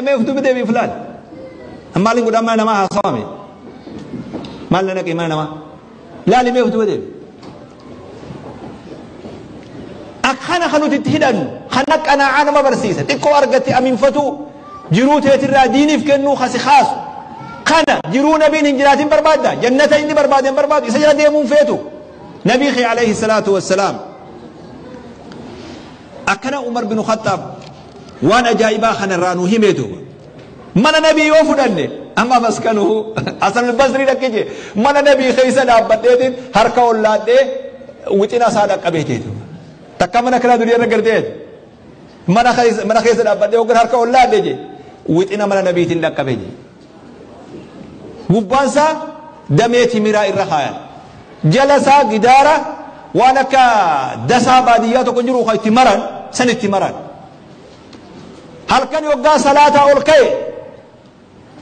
mee uftuu bitee fi fulaan. Maaliin godhaa mana namaa haasawame? Maal na naqee mana namaa? Laali mee uftuu bitee. Akkana kan nuti itti hidhannu, kana qanaa'aa nama barsiisa. Xiqqoo argatte aminfatu, jiruu teetirraa diiniif kennuu kasi kaasu. Kana jiruu nabiin hin jiraatin barbaadda. Jannata inni barbaade hin barbaadu. Isa jala deemuun feetu. Nabii kee alayhi salaatu wassalaam. Akkana Umar bin Khattaab waan ajaa'ibaa kanarraa nu himee duuba. Mana nabii yoo fudhanne amma maskanuhu Hasan al-Basri dhaqqe jee mana nabii keessa dhaabbadheetiin harka ollaadhee wixina isaa dhaqqabee jee duuba. Takka mana kanaa duniyaa irra gartee mana keessa dhaabbadhee hoggan harka ollaadhe jee wixina mana nabiitiin dhaqqabee jee. Gubbaan isaa damee timiraa irra kaayan. Jala isaa gidaara waan akka dasaa baadiyyaa tokko jiru kan itti maran san itti maran. Halkan yoggaa salaataa ol ka'e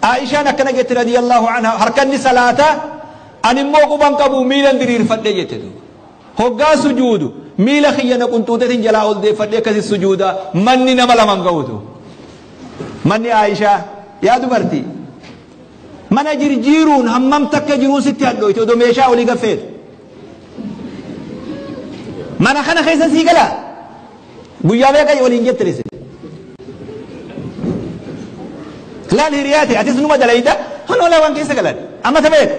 Aishaan akkana jette radiyallahu anha, harkanni salaataa ani immoo quban qabu miilan diriirfadhe jette duuba. Hoggaa sujuudu miila kiyya na qunxuuteetiin jalaa ol deeffadhee akkasi sujuuda, manni nama laman ga'utu. Manni Aishaa yaa dubartii mana jirjiiruun hammam takka jiruun sitti hadhooyte odoo meeshaa olii gaffeetu. Mana kana keessa sii galaa? Guyyaa meeqa waliin jette isin? Laal hiriyaa ta'e atis numa dalayda hanoo lawan keessa galan amma ta beeka.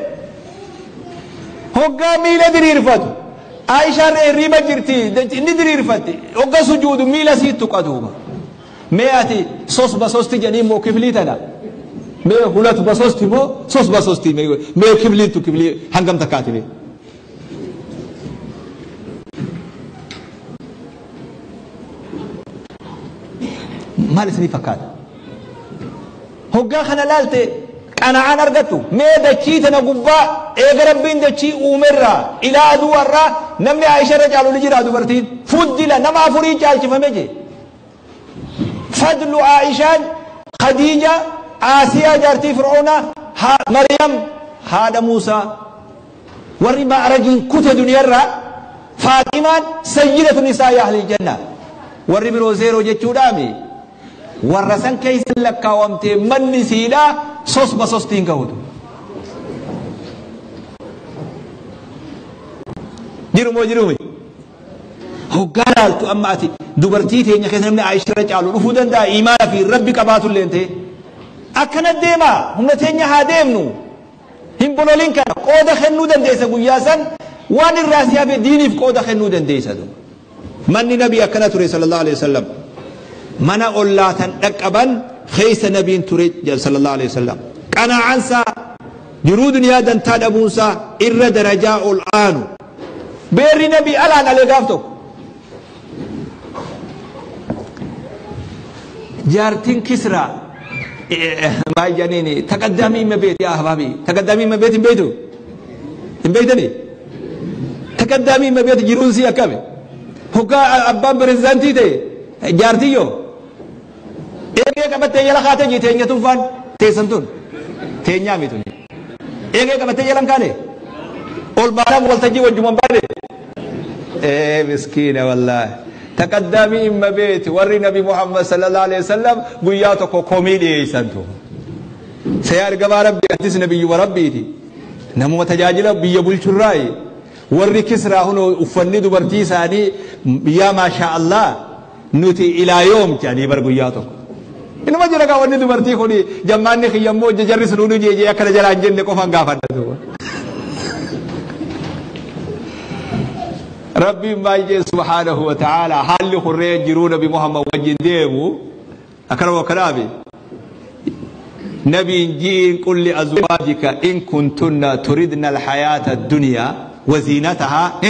Hoggaa miila diriirfatu Aishaan hirriiba jirti inni diriirfatti hogga sujuudu miila sii tuqa duuba. Mee ati sos basosti jedhanii immoo kiflii tana mee hulatu basosti moo sos basosti mee kifliin tu kiflii hangam takkaati mee? Maal isinii fakkaata? Hoggaa kana laalte qana'aan argattu. Mee dachii tana gubbaa eega Rabbiin dachii uumerraa ilaa aduu har'aa namni Aisha irra caalu ni jira dubartiin. Fuddila nama afurii caalchifame jee. Fadlu Aishaan, Khadiija, Aasiyaa jaartii Fir'oonaa, Maryam haadha Muusaa. Warri ma'arajiin kute duniyarraa Faaximaan sayyidatu nisaa'i ahlil janna. Warri biroo zeeroo jechuudhaami. Warra san keessa lakkaawamtee manni siidhaa sosba sostiin gahutu. Jiru moo jirumi? Hoggaa laaltu amma ati dubartii teenya keessa namni Aisha irra caalu dhufuu danda'a imaana fi rabbi qabaatu illee ta'e. Akkana deema humna teenya haa deemnu. Hin bololin kana qooda kennuu dandeessa guyyaa san waan irraa si hafe diiniif qooda kennuu dandeessa. Manni nabii akkana ture sallallahu alaihi wasallam. Mana ollaatan dhaqqaban keessa nabiin ture sallallahu alaihi wasallam. Qanaa'ansaa jiruu duniyaa dantaa dhabuunsaa irra darajaa ol aanu. Beerri nabii alaan alee gaaf tokko. Jaartiin Kisraa maal jedhaniini taqaddaamii himma beeti yaa ahbaabii taqaddaamii himma beeti hin beektu hin beektanii taqaddaamii himma beeti jiruun sii akkami hoggaa abbaan pirezidaantii ta'e jaartiyyoo eegee qabattee jala kaatee jii teenya tunfaan teessan tun teenyaa miti eegee qabattee jalan kaane ol baanaan waltajjii wajjuman baane miskiina wallaahi. Taqaddaamii himma beeti warri Nabi Muhammad sallallahu alaihi wasallam guyyaa tokko komii dhiyeessantu. Sayaa ergamaa Rabbi atis nabiyyuma Rabbiiti. Namuma tajaajila biyya bulchurraayi. Warri Kisraa hunoo uffanni dubartii isaanii yaa maashaa Allah nuti ilaa yoom jedhanii bar guyyaa tokko. Inuma jira gaa wanni dubartii kun jammaanni kiyyammoo jarri sun hunduu jeejee akkana jalaan jenne qofaan gaafadha. Rabbiin baay'ee subhaanahu wa ta'ala haalli hurree jiruu Nabi Muhammad wajjin deemu akkanuma akkanaafi. Nabiin ji'iin qul li azwaajika in kuntunna turidna alhayaata addunyaa waziinatahaa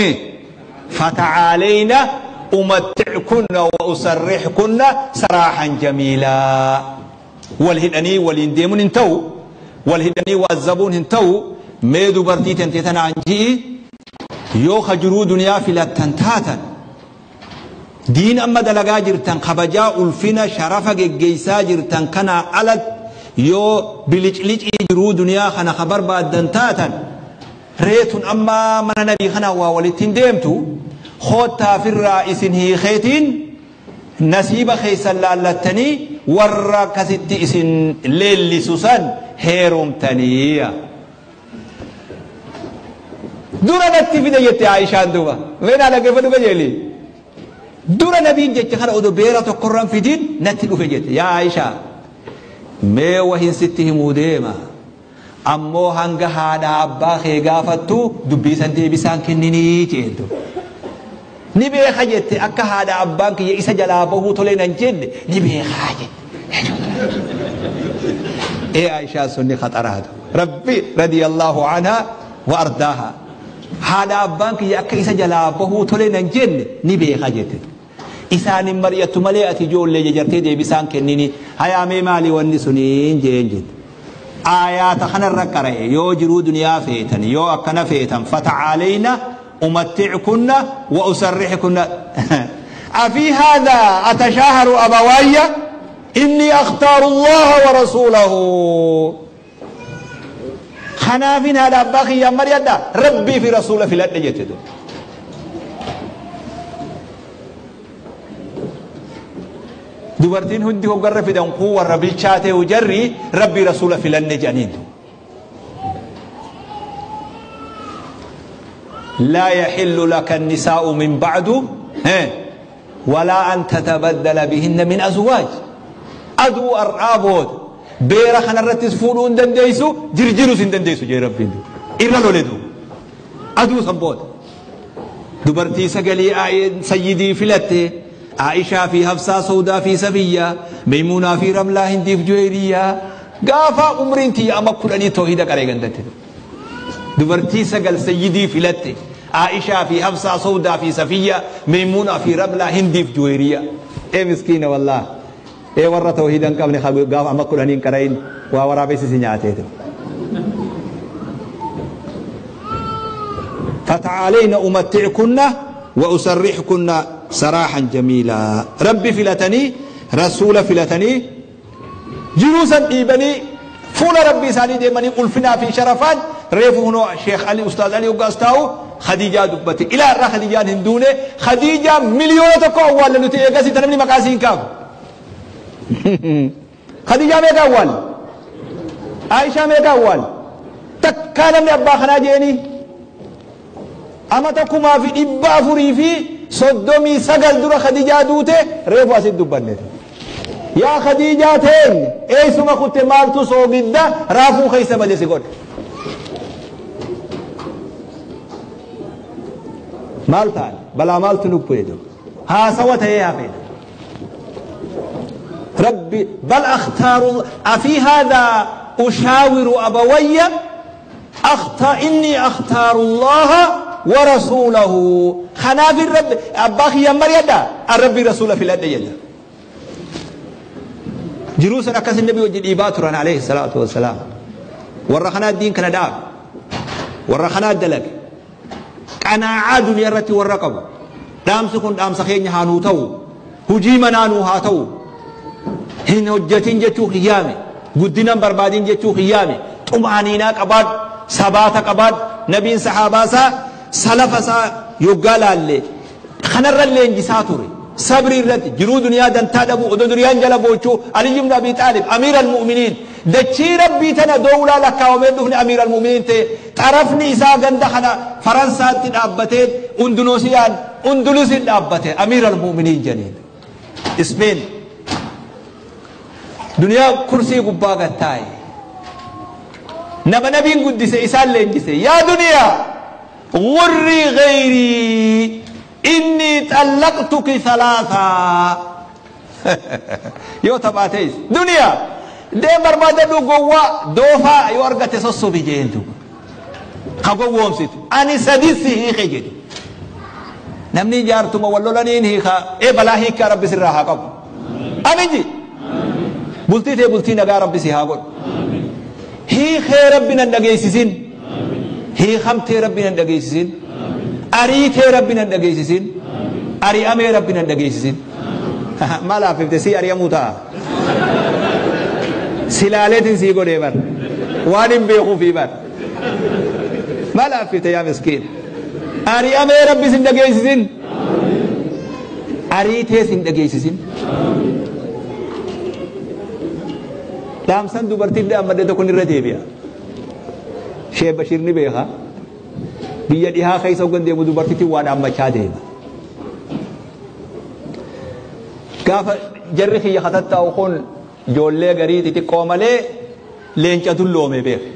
fata'aalayna umatti'kunna wa usarrihkunna saraahan jamiilaa. Wal hidhanii waliin deemuun hin ta'u, wal hidhanii wa'azzabuun hin ta'u, mee dubartii tantee tanaan ji'i yoo ka jiruu duniyaa filattan taatan diin amma dalagaa jirtan kabajaa ulfina sharafa geggeessaa jirtan kanaa alatti yoo biliclicii jiruu duniyaa kana ka barbaaddan taatan reetun amma mana nabii kana waa walitti hin deemtu koottaafirraa isin hiikeetiin nasiiba keessan laallattanii warra akkasitti isin leellisu san heerumtanii. Dura natti fide jette Aishaan duuba. Mee naa dhaggeeffadhu qajeeli. Dura nabiin jecha kana odoo beera tokkorraan fidin natti dhufe jette. Yaa Aishaa mee wahin sitti himuu deema. Ammoo hanga haadha abbaa kee gaafattu dubbii san deebisaan kenninii jeentu. Ni beeka jette akka haadha abbaan kiyya isa jalaa bahuu tolee nan jenne ni beekaa jette. Ee Aishaa sunni khaxaraatu. Rabbi radiyallahu anha wa ardaaha. Haadha abbaan kiyya akka isa jalaa bahuu tolee nan jenne ni beeka jette. Isaanin mari'attu malee ati ijoollee jajartee deebisaan kennini. Hayaamee maali wanni suniin jeen jette. Aayaata kanarra qara'e yoo jiruu duniyaa feetan yoo akkana feetan fata'aalayna umatti'kunna wa usarrihkunna. Afii haadhaa atashaaharu abawaayya inni akhtaaru Allaha wa rasuulahu. Kanaafin haadha abbaa kiyyaan mari'adha rabbii fi rasuula filadhe jette. Dubartiin hundi hoggarra fidan kuu warra bilchaatee jarri rabbii rasuula filanne jedhaniin. لا يحل لك النساء من بعد ولا أن تتبدل بهن من أزواج. أدو أرعابود بيرا خنرتس فولون دنديسو جرجرو سن دنديسو جي ربي إلا لولدو أدو سنبود دبرتي سقلي سيدي فلتي عائشة في حفصة سودا في سفية ميمونة في رملة هندي في جويرية قافا عمرين أما كلني توحيد قريقا دتي دبرتي سقل سيدي فلتي عائشة في حفصة سودا في سفية ميمونة في رملة هندي في جويرية إيه مسكينة والله إيه ورا توحيدا قبل قاف أما كلني كرين وورا بيس سنياتي فتعالينا أمتعكن وأسرحكن سراحا جميلا. ربي فلتني رسول فلتني جلوسا إيبني فول ربي ساني ديمني قلفنا في شرفان ريفو هنا شيخ علي أستاذ علي وقاستاو خديجة دبتي إلى الرا خديجة هندونة خديجة مليون تكو أول لنتي إيقاسي تنمني مقاسين كاف خديجة ميكا أول عائشة ميكا أول تكانا من أبا خناجيني أما تكما في إبا فري في صدومي سقل در خديجة دوته ريفو أسد دبنته يا خديجة تين إيسو ما كنت مالتو صوغدة رافو خيسة بدي سيقول مالتان بلا مالتو نبويدو ها سوت هي فين ربي بل أختار أفي هذا أشاور أبوي إني أختار الله ورسوله خناف الرب أباخي يا مريدا الرب رسول في الأدى يدا جلوسا أكاس النبي وجد إباترا عليه الصلاة والسلام ورخنا الدين كان داب ورخنا الدلق قناعة دنيا الرتي والرقب دامسكن دامسخين هانوتو هجيما نانو هاتو هن هجتين جتو خيامي قدنا بربادين جتو خيامي طمأنينا قباد سبات قباد نبي صحاباسا سلفسا يقال اللي خنر اللي انجساتوري صبري الرد جرو دنيا دن تادبو ودو دريان جلبوچو علي بن ابي طالب امير المؤمنين دچي ربي تنا دولا لك ومن دون امير المؤمنين تي Xarafni isaa ganda kana Faransaatti dhaabbatee Undunoosiyaan Undulusin dhaabbate Amiir al-Mu'miniin jedheen. Ispeen duniyaa kursii gubbaa gad taa'e. Nama nabiin guddise isaan leenjise. Yaa duniyaa gurrii gayrii inni xallaqtuki thalaasaa. Yoo taphaatees duniyaa deem barbaadadhu gowwaa doofaa yoo argatte sossobi jeentu. Ka gowwoomsitu ani sadis si hiike jedhe. Namni jaartuma wal lolaniin hiika ee balaa hiikaa rabbi sirraa haa qabu. Amin ji. Bultii tee bultii nagaa rabbi si haa godhu. Hiikee rabbi nan dhageessisin. Hiikamtee rabbi nan dhageessisin. Ariitee rabbi nan dhageessisin. Ari'amee rabbi nan dhageessisin. Maal hafifte si ari'amuu ta'a. Silaaleetiin sii godhee bar. Waan hin beekuufii bar. Maal hafifte yaa miskiin. Ari'amee rabbi sin dhageessisin. Ariitee sin dhageessisin. Dhaamsan dubartiin dhaammadde tokko irra deebi'a. Shee Bashir ni beeka. Biyya dhihaa keessa hoggan deemu dubartittiin waa dhaammachaa deema. Gaafa jarri kiyya katattaa'u kun ijoollee garii xixiqqoo malee leenca dulloome beeka.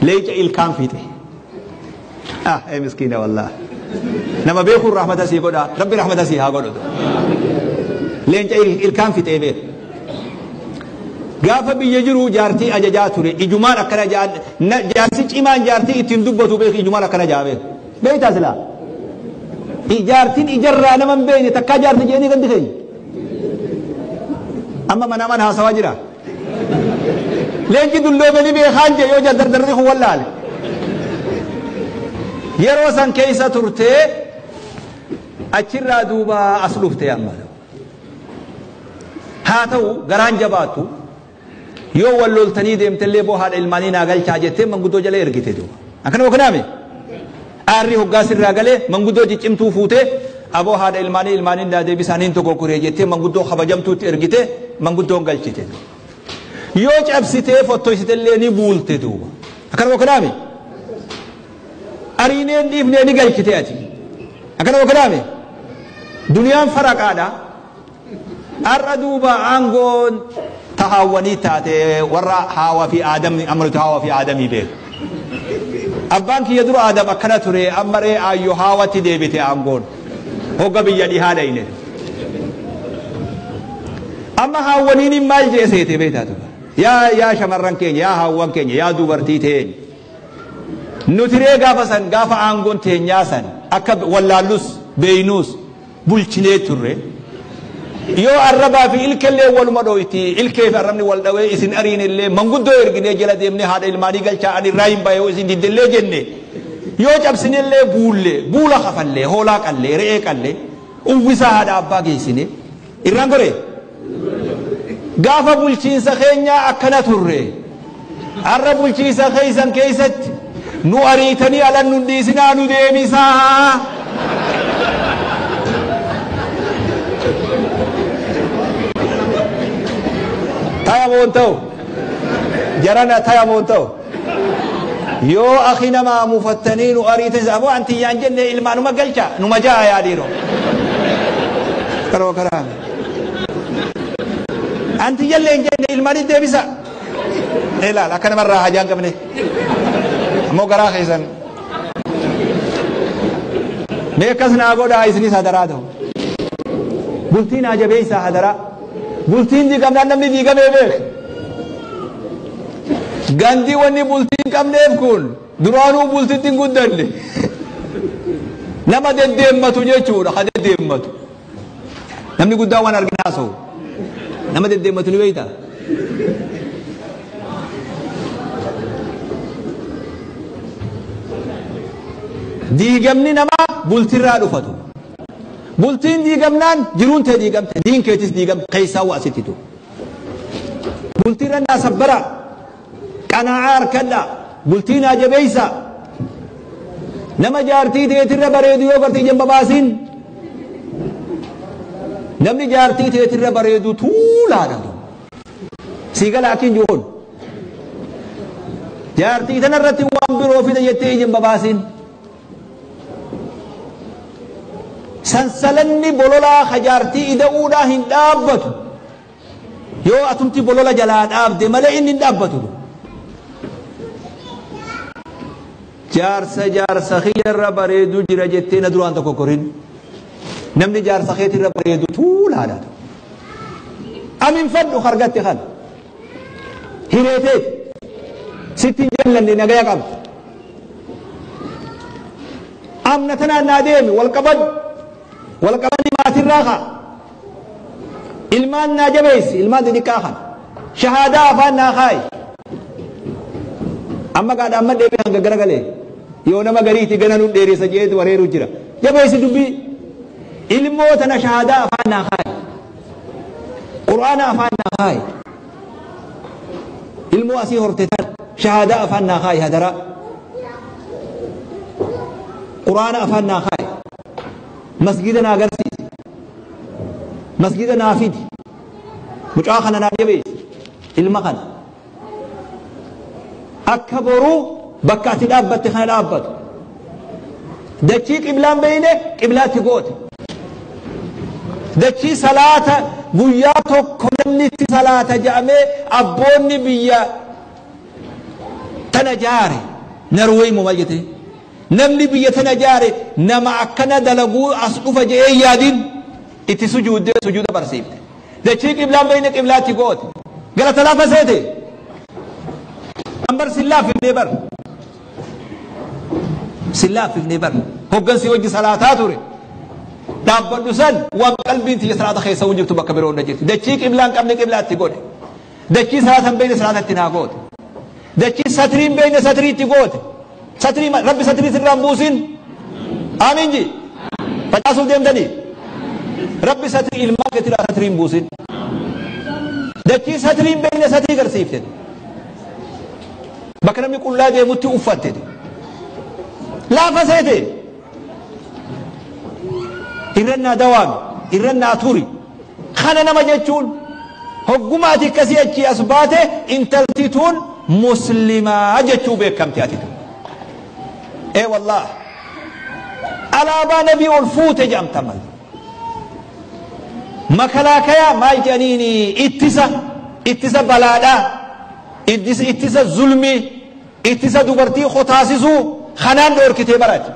Leenca ilkaan fiixe. Ah, ee miskiina wallah. Nama beekuun rahmata sii godha. Rabbi rahmata sii haa godhu. Leenca ilkaan fixee beeka. Gaafa biyya jiru jaartii ajajaa ture. Ijumaan akkana jaarsi cimaan jaartii ittiin dubbatu beeku ijumaan akkana jaa beeku. Beektaa silaa? Jaartiin ijarraa nama hin beekne takkaa jaartii jedhanii gandi keenya. Amma mana mana haasawaa jira. Leenci dulloome ni beekaan jee yoo dardarri kun wallaale. Yeroo san keessa turtee achirraa duuba as dhufte amma. Haa ta'u garaan jabaattu yoo wal loltanii deemtellee boo haadha ilmaanii naa galchaa jettee manguddoo jala ergite duuba. Akkana bokkanaame. Aarri hoggaa sirraa galee manguddoo ciccimtuu fuutee aboo haadha ilmaanii ilmaanii naa deebisaaniin tokko kuree jettee manguddoo kabajamtuutti ergite manguddoon galchite. Yoo cabsitee fottoysitellee ni buulte duuba. Akkana bokkanaame. Ariineen dhiifnee ni galchite ati. Akkana bokkanaame. Duniyaan faraqaadha. Har'a duuba aangoon tahaawwanii taate warra haawaa fi aadamni amma nuti haawaa fi aadamii beeku. Abbaan kiyya dura aadam akkana ture amma ree aayyoo haawatti deebite aangoon. Hogga biyya dhihaa dhayne. Amma haawwaniin maal jee seete beektaa ture. Yaa shamarran keenya yaa haawwan keenya yaa dubartii teenya. Nuti ree gaafa san gaafa aangoon teenyaa san akka wallaallus beeynuus bulchinee turre. Yoo arrabaa fi ilkellee waluma dhoyti ilkee fi arrabni wal dhawee isin ariinillee manguddoo erginee jala deemnee haadha ilmaanii galchaa ani irraa hin bahe isin diddellee jenne. Yoo cabsinellee buulle buula kafallee hoolaa qallee re'ee qallee uwwisaa haadha abbaa geessine irraan gore. Gaafa bulchiinsa keenyaa akkana turre. Har'a bulchiinsa keessan keessatti nu ariitanii alan nu dhiisinaa nu deebisaa. Taya moon ta'u. Jarana taya moon ta'u. Yoo akhi namaa mufattanii nu ariitan aboo anti yaan jenne ilmaanuma galcha numa ja'a yaa dhiiroo. Karoo karaa. Anti jallee hin jenne ilmaanii deebisa. Ilaal akka namarraa hajaan qabne. Ammoo garaa keessan. Mee akkas naa godhaa isinis hadaraa ta'u. Bultii naa jabeessaa hadaraa. Bultiin diigamnaan namni diigamee beek. Gandi wanni bultiin qabneef kun duraanuu bultitti hin guddanne. Nama deddeemmatu jechuudha ka deddeemmatu. Namni guddaa waan argina haasa'u. Nama deddeemmatu ni beektaa? Diigamni namaa bultirraa dhufatu. Bultiin diigamnaan jiruun tee diigamte diin keetis diigamte keessaa waa asitti tu. Bultiirra naa sabbara qanaa'aa harkadha bultii naa jabeessa. Nama jaartii teetirra bareedu yoo gartee ija babaasiin namni jaartii teetirra bareedu tuulaadha. Sii gala akkiin jiru kun. Jaartii tanarratti waan biroo fida jettee ijin babaasin. Sansalanni bololaa ka jaartii ida'uudhaa hin dhaabbatu. Yoo atumti bolola jalaa dhaabde malee inni hin dhaabbatu. Jaarsa jaarsa kiyyarra bareedu jira jettee na duraan tokko korin. Namni jaarsa keetirra bareedu tuulaadha. Amin fadhu hargatte kana. Hireeteeti. Sitti hin jallanne nagaya qaba. Amna tanaan naa deemi wal qabadhu. Wal qabanni maatirraa kaa. Ilmaan naa jabeessi ilmaan xixiqqaa kana. Shahaadaa afaan naa kaayi. Amma gaadha amma deebi'ee hanga garagalee. Yoo nama gariiti gana nun dheeressa jeetu wareeru jira. Jabeessi dubbii. Ilmoo tana shahaadaa afaan naa kaayi. Qur'aana afaan naa kaayi. Ilmoo asii horte tan shahaadaa afaan naa kaayi hadaraa. Qur'aana afaan naa kaayi. Masgida naa agarsiisi. Masgida naa fidi. Mucaa kana naa jabeessi. Ilma kana. Akka boruu bakka ati dhaabbatte kana dhaabbatu. Dachii qiblaan beeyne qiblaatti goote. Dachii salaata guyyaa tokko namni itti salaata jedhamee abboonni biyya tana jaare Narweey moo maal jette? Namni biyya tana jaare nama akkana dalaguu as dhufa jedhee yaadin itti sujuuddee sujuuda barsiifte. Dachii qiblaan beeyne qiblaatti goote. Galata laafa seete. Ambar sin laaffifnee bar. Sin laaffifnee bar. Hoggansi wajji salaataa ture. Dhaabbadhu san waan qalbiin tiyya salaata keessa hin jirtu bakka biroo hunda jirti. Dachii qiblaan qabne qiblaatti godhe. Dachii salaata hin beekne salaata itti naa goote. Dachii satrii hin beekne satrii itti goote. Satrii rabbi satrii sirraa hin buusin. Aamiin ji. Facaasuuf deemtanii. Rabbi satrii ilmaan keetirraa satrii hin buusin. Dachii satrii hin beekne satrii garsiifte. Bakka namni qullaa deemutti uffatte. Laafa seete. Irra naa dawaami, irra naa turi. Kana nama jechuun hogguma ati akkasii achii as baate intalti tun muslimaa jechuu beekamte ati. Ee wallaah. Alaabaa nabii ol fuute jedhamta mal. Makalaakayaa maal jedhaniini ittisa ittisa balaadhaa ittisa zulmii ittisa dubartii qotaasisuu kanaan dhoorkitee barate.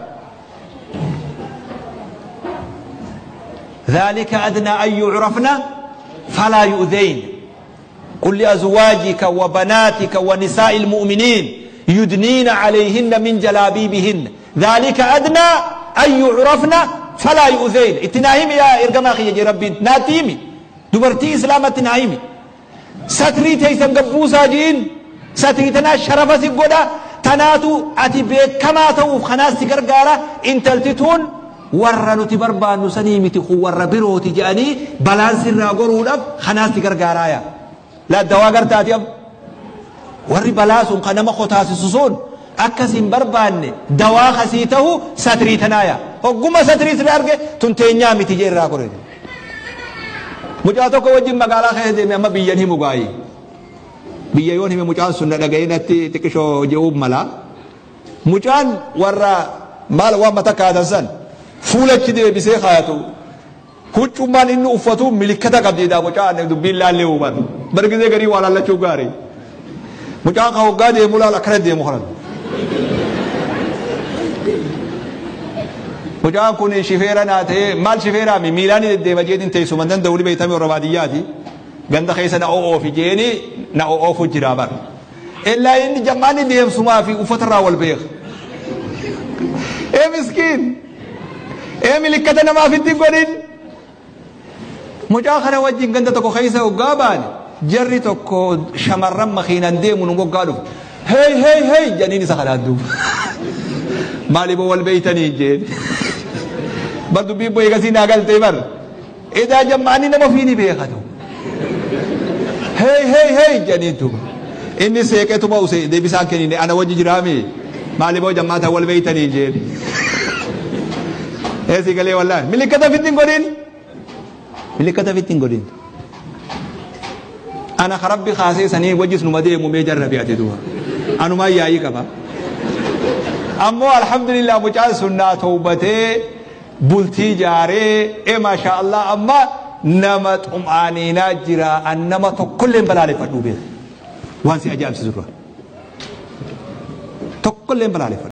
ذلك أدنى أن يعرفن فلا يؤذين. قل لأزواجك وبناتك ونساء المؤمنين يدنين عليهن من جلابيبهن ذلك أدنى أن يعرفن فلا يؤذين. اتناهيم يا إرقما خي ربي ناتيمي دبرتي إسلام اتناهيمي ستري تيسن قبوسا جين ستري تنا شرفة سيقودا تناتو أتي بكما توف خناس تقرقارا انتلتتون warra nuti barbaannu sanii miti kun warra birooti jedhanii balaan sirraa goruudhaaf kanaas gargaaraaya. Laa dawaa gartaati am. Warri balaa sun kan nama qotaasisu sun akkas hin barbaanne dawaa kasii ta'u satrii tanaaya. Hogguma satrii sirra arge tun teenyaa miti jee irraa gore. Mucaa tokko wajjin magaalaa keessa deeme amma biyyan himu gaayii. Biyya yoon hime mucaan sun na dhaga'ee natti xiqqishoo je'uuf mala. Mucaan warra maal waan mata kaatan san fuulachi deebisee kaayatu. Huccummaan inni uffatu milikkata qabdiidha mucaan dubbiin laallee uuman. Bargisee garii waa laallachuu gaarii. Mucaan kan hoggaa deemu laal akkana deemu kanan. Mucaan kun shifeera naa ta'ee maal shifeeraa mi miilaan deddeema jeetiin teessuma danda'u beektame warra baadiyyaati. Ganda keessa na o'oofi jeeni na o'oofu jira bar. Illaa inni jammaanni deemsumaa fi uffatarraa wal beeka. Ee miskiin. Ee milikkata namaaf itti godhin. Mucaa kana wajjin ganda tokko keessa hoggaa baane jarri tokko shamarran makiinaan deemu nu hoggaa dhufu. Hey hey hey jedhaniin isa kanaan duuba. Maaliif wal beeytanii jeen. Bar dubbiin bo'ee gasii naa galtee bar. Edaa jammaanni nama ofii ni beekatu. Hey hey hey jedhaniin duuba. Inni seeqeetuma usee deebisaan kennine ana wajji jiraame. Maaliif jammaata wal beeytanii jeen. Eessi galee wallaahi milikkata fitti hin godhin. Milikkata fitti hin godhin. Ana karabbi kaasee sanii wajjis numa deemu mee jarrabi ati duuba. Anumaan yaa'ii qaba. Ammoo alhamdulillah mucaan sun naa towbatee bultii jaaree e maashaa Allah amma nama xum'aaniinaa jira an nama tokkollee hin balaaleffadhu beeku. Waan si ajaa'ibsiisu dura. Tokkollee hin balaaleffadhu.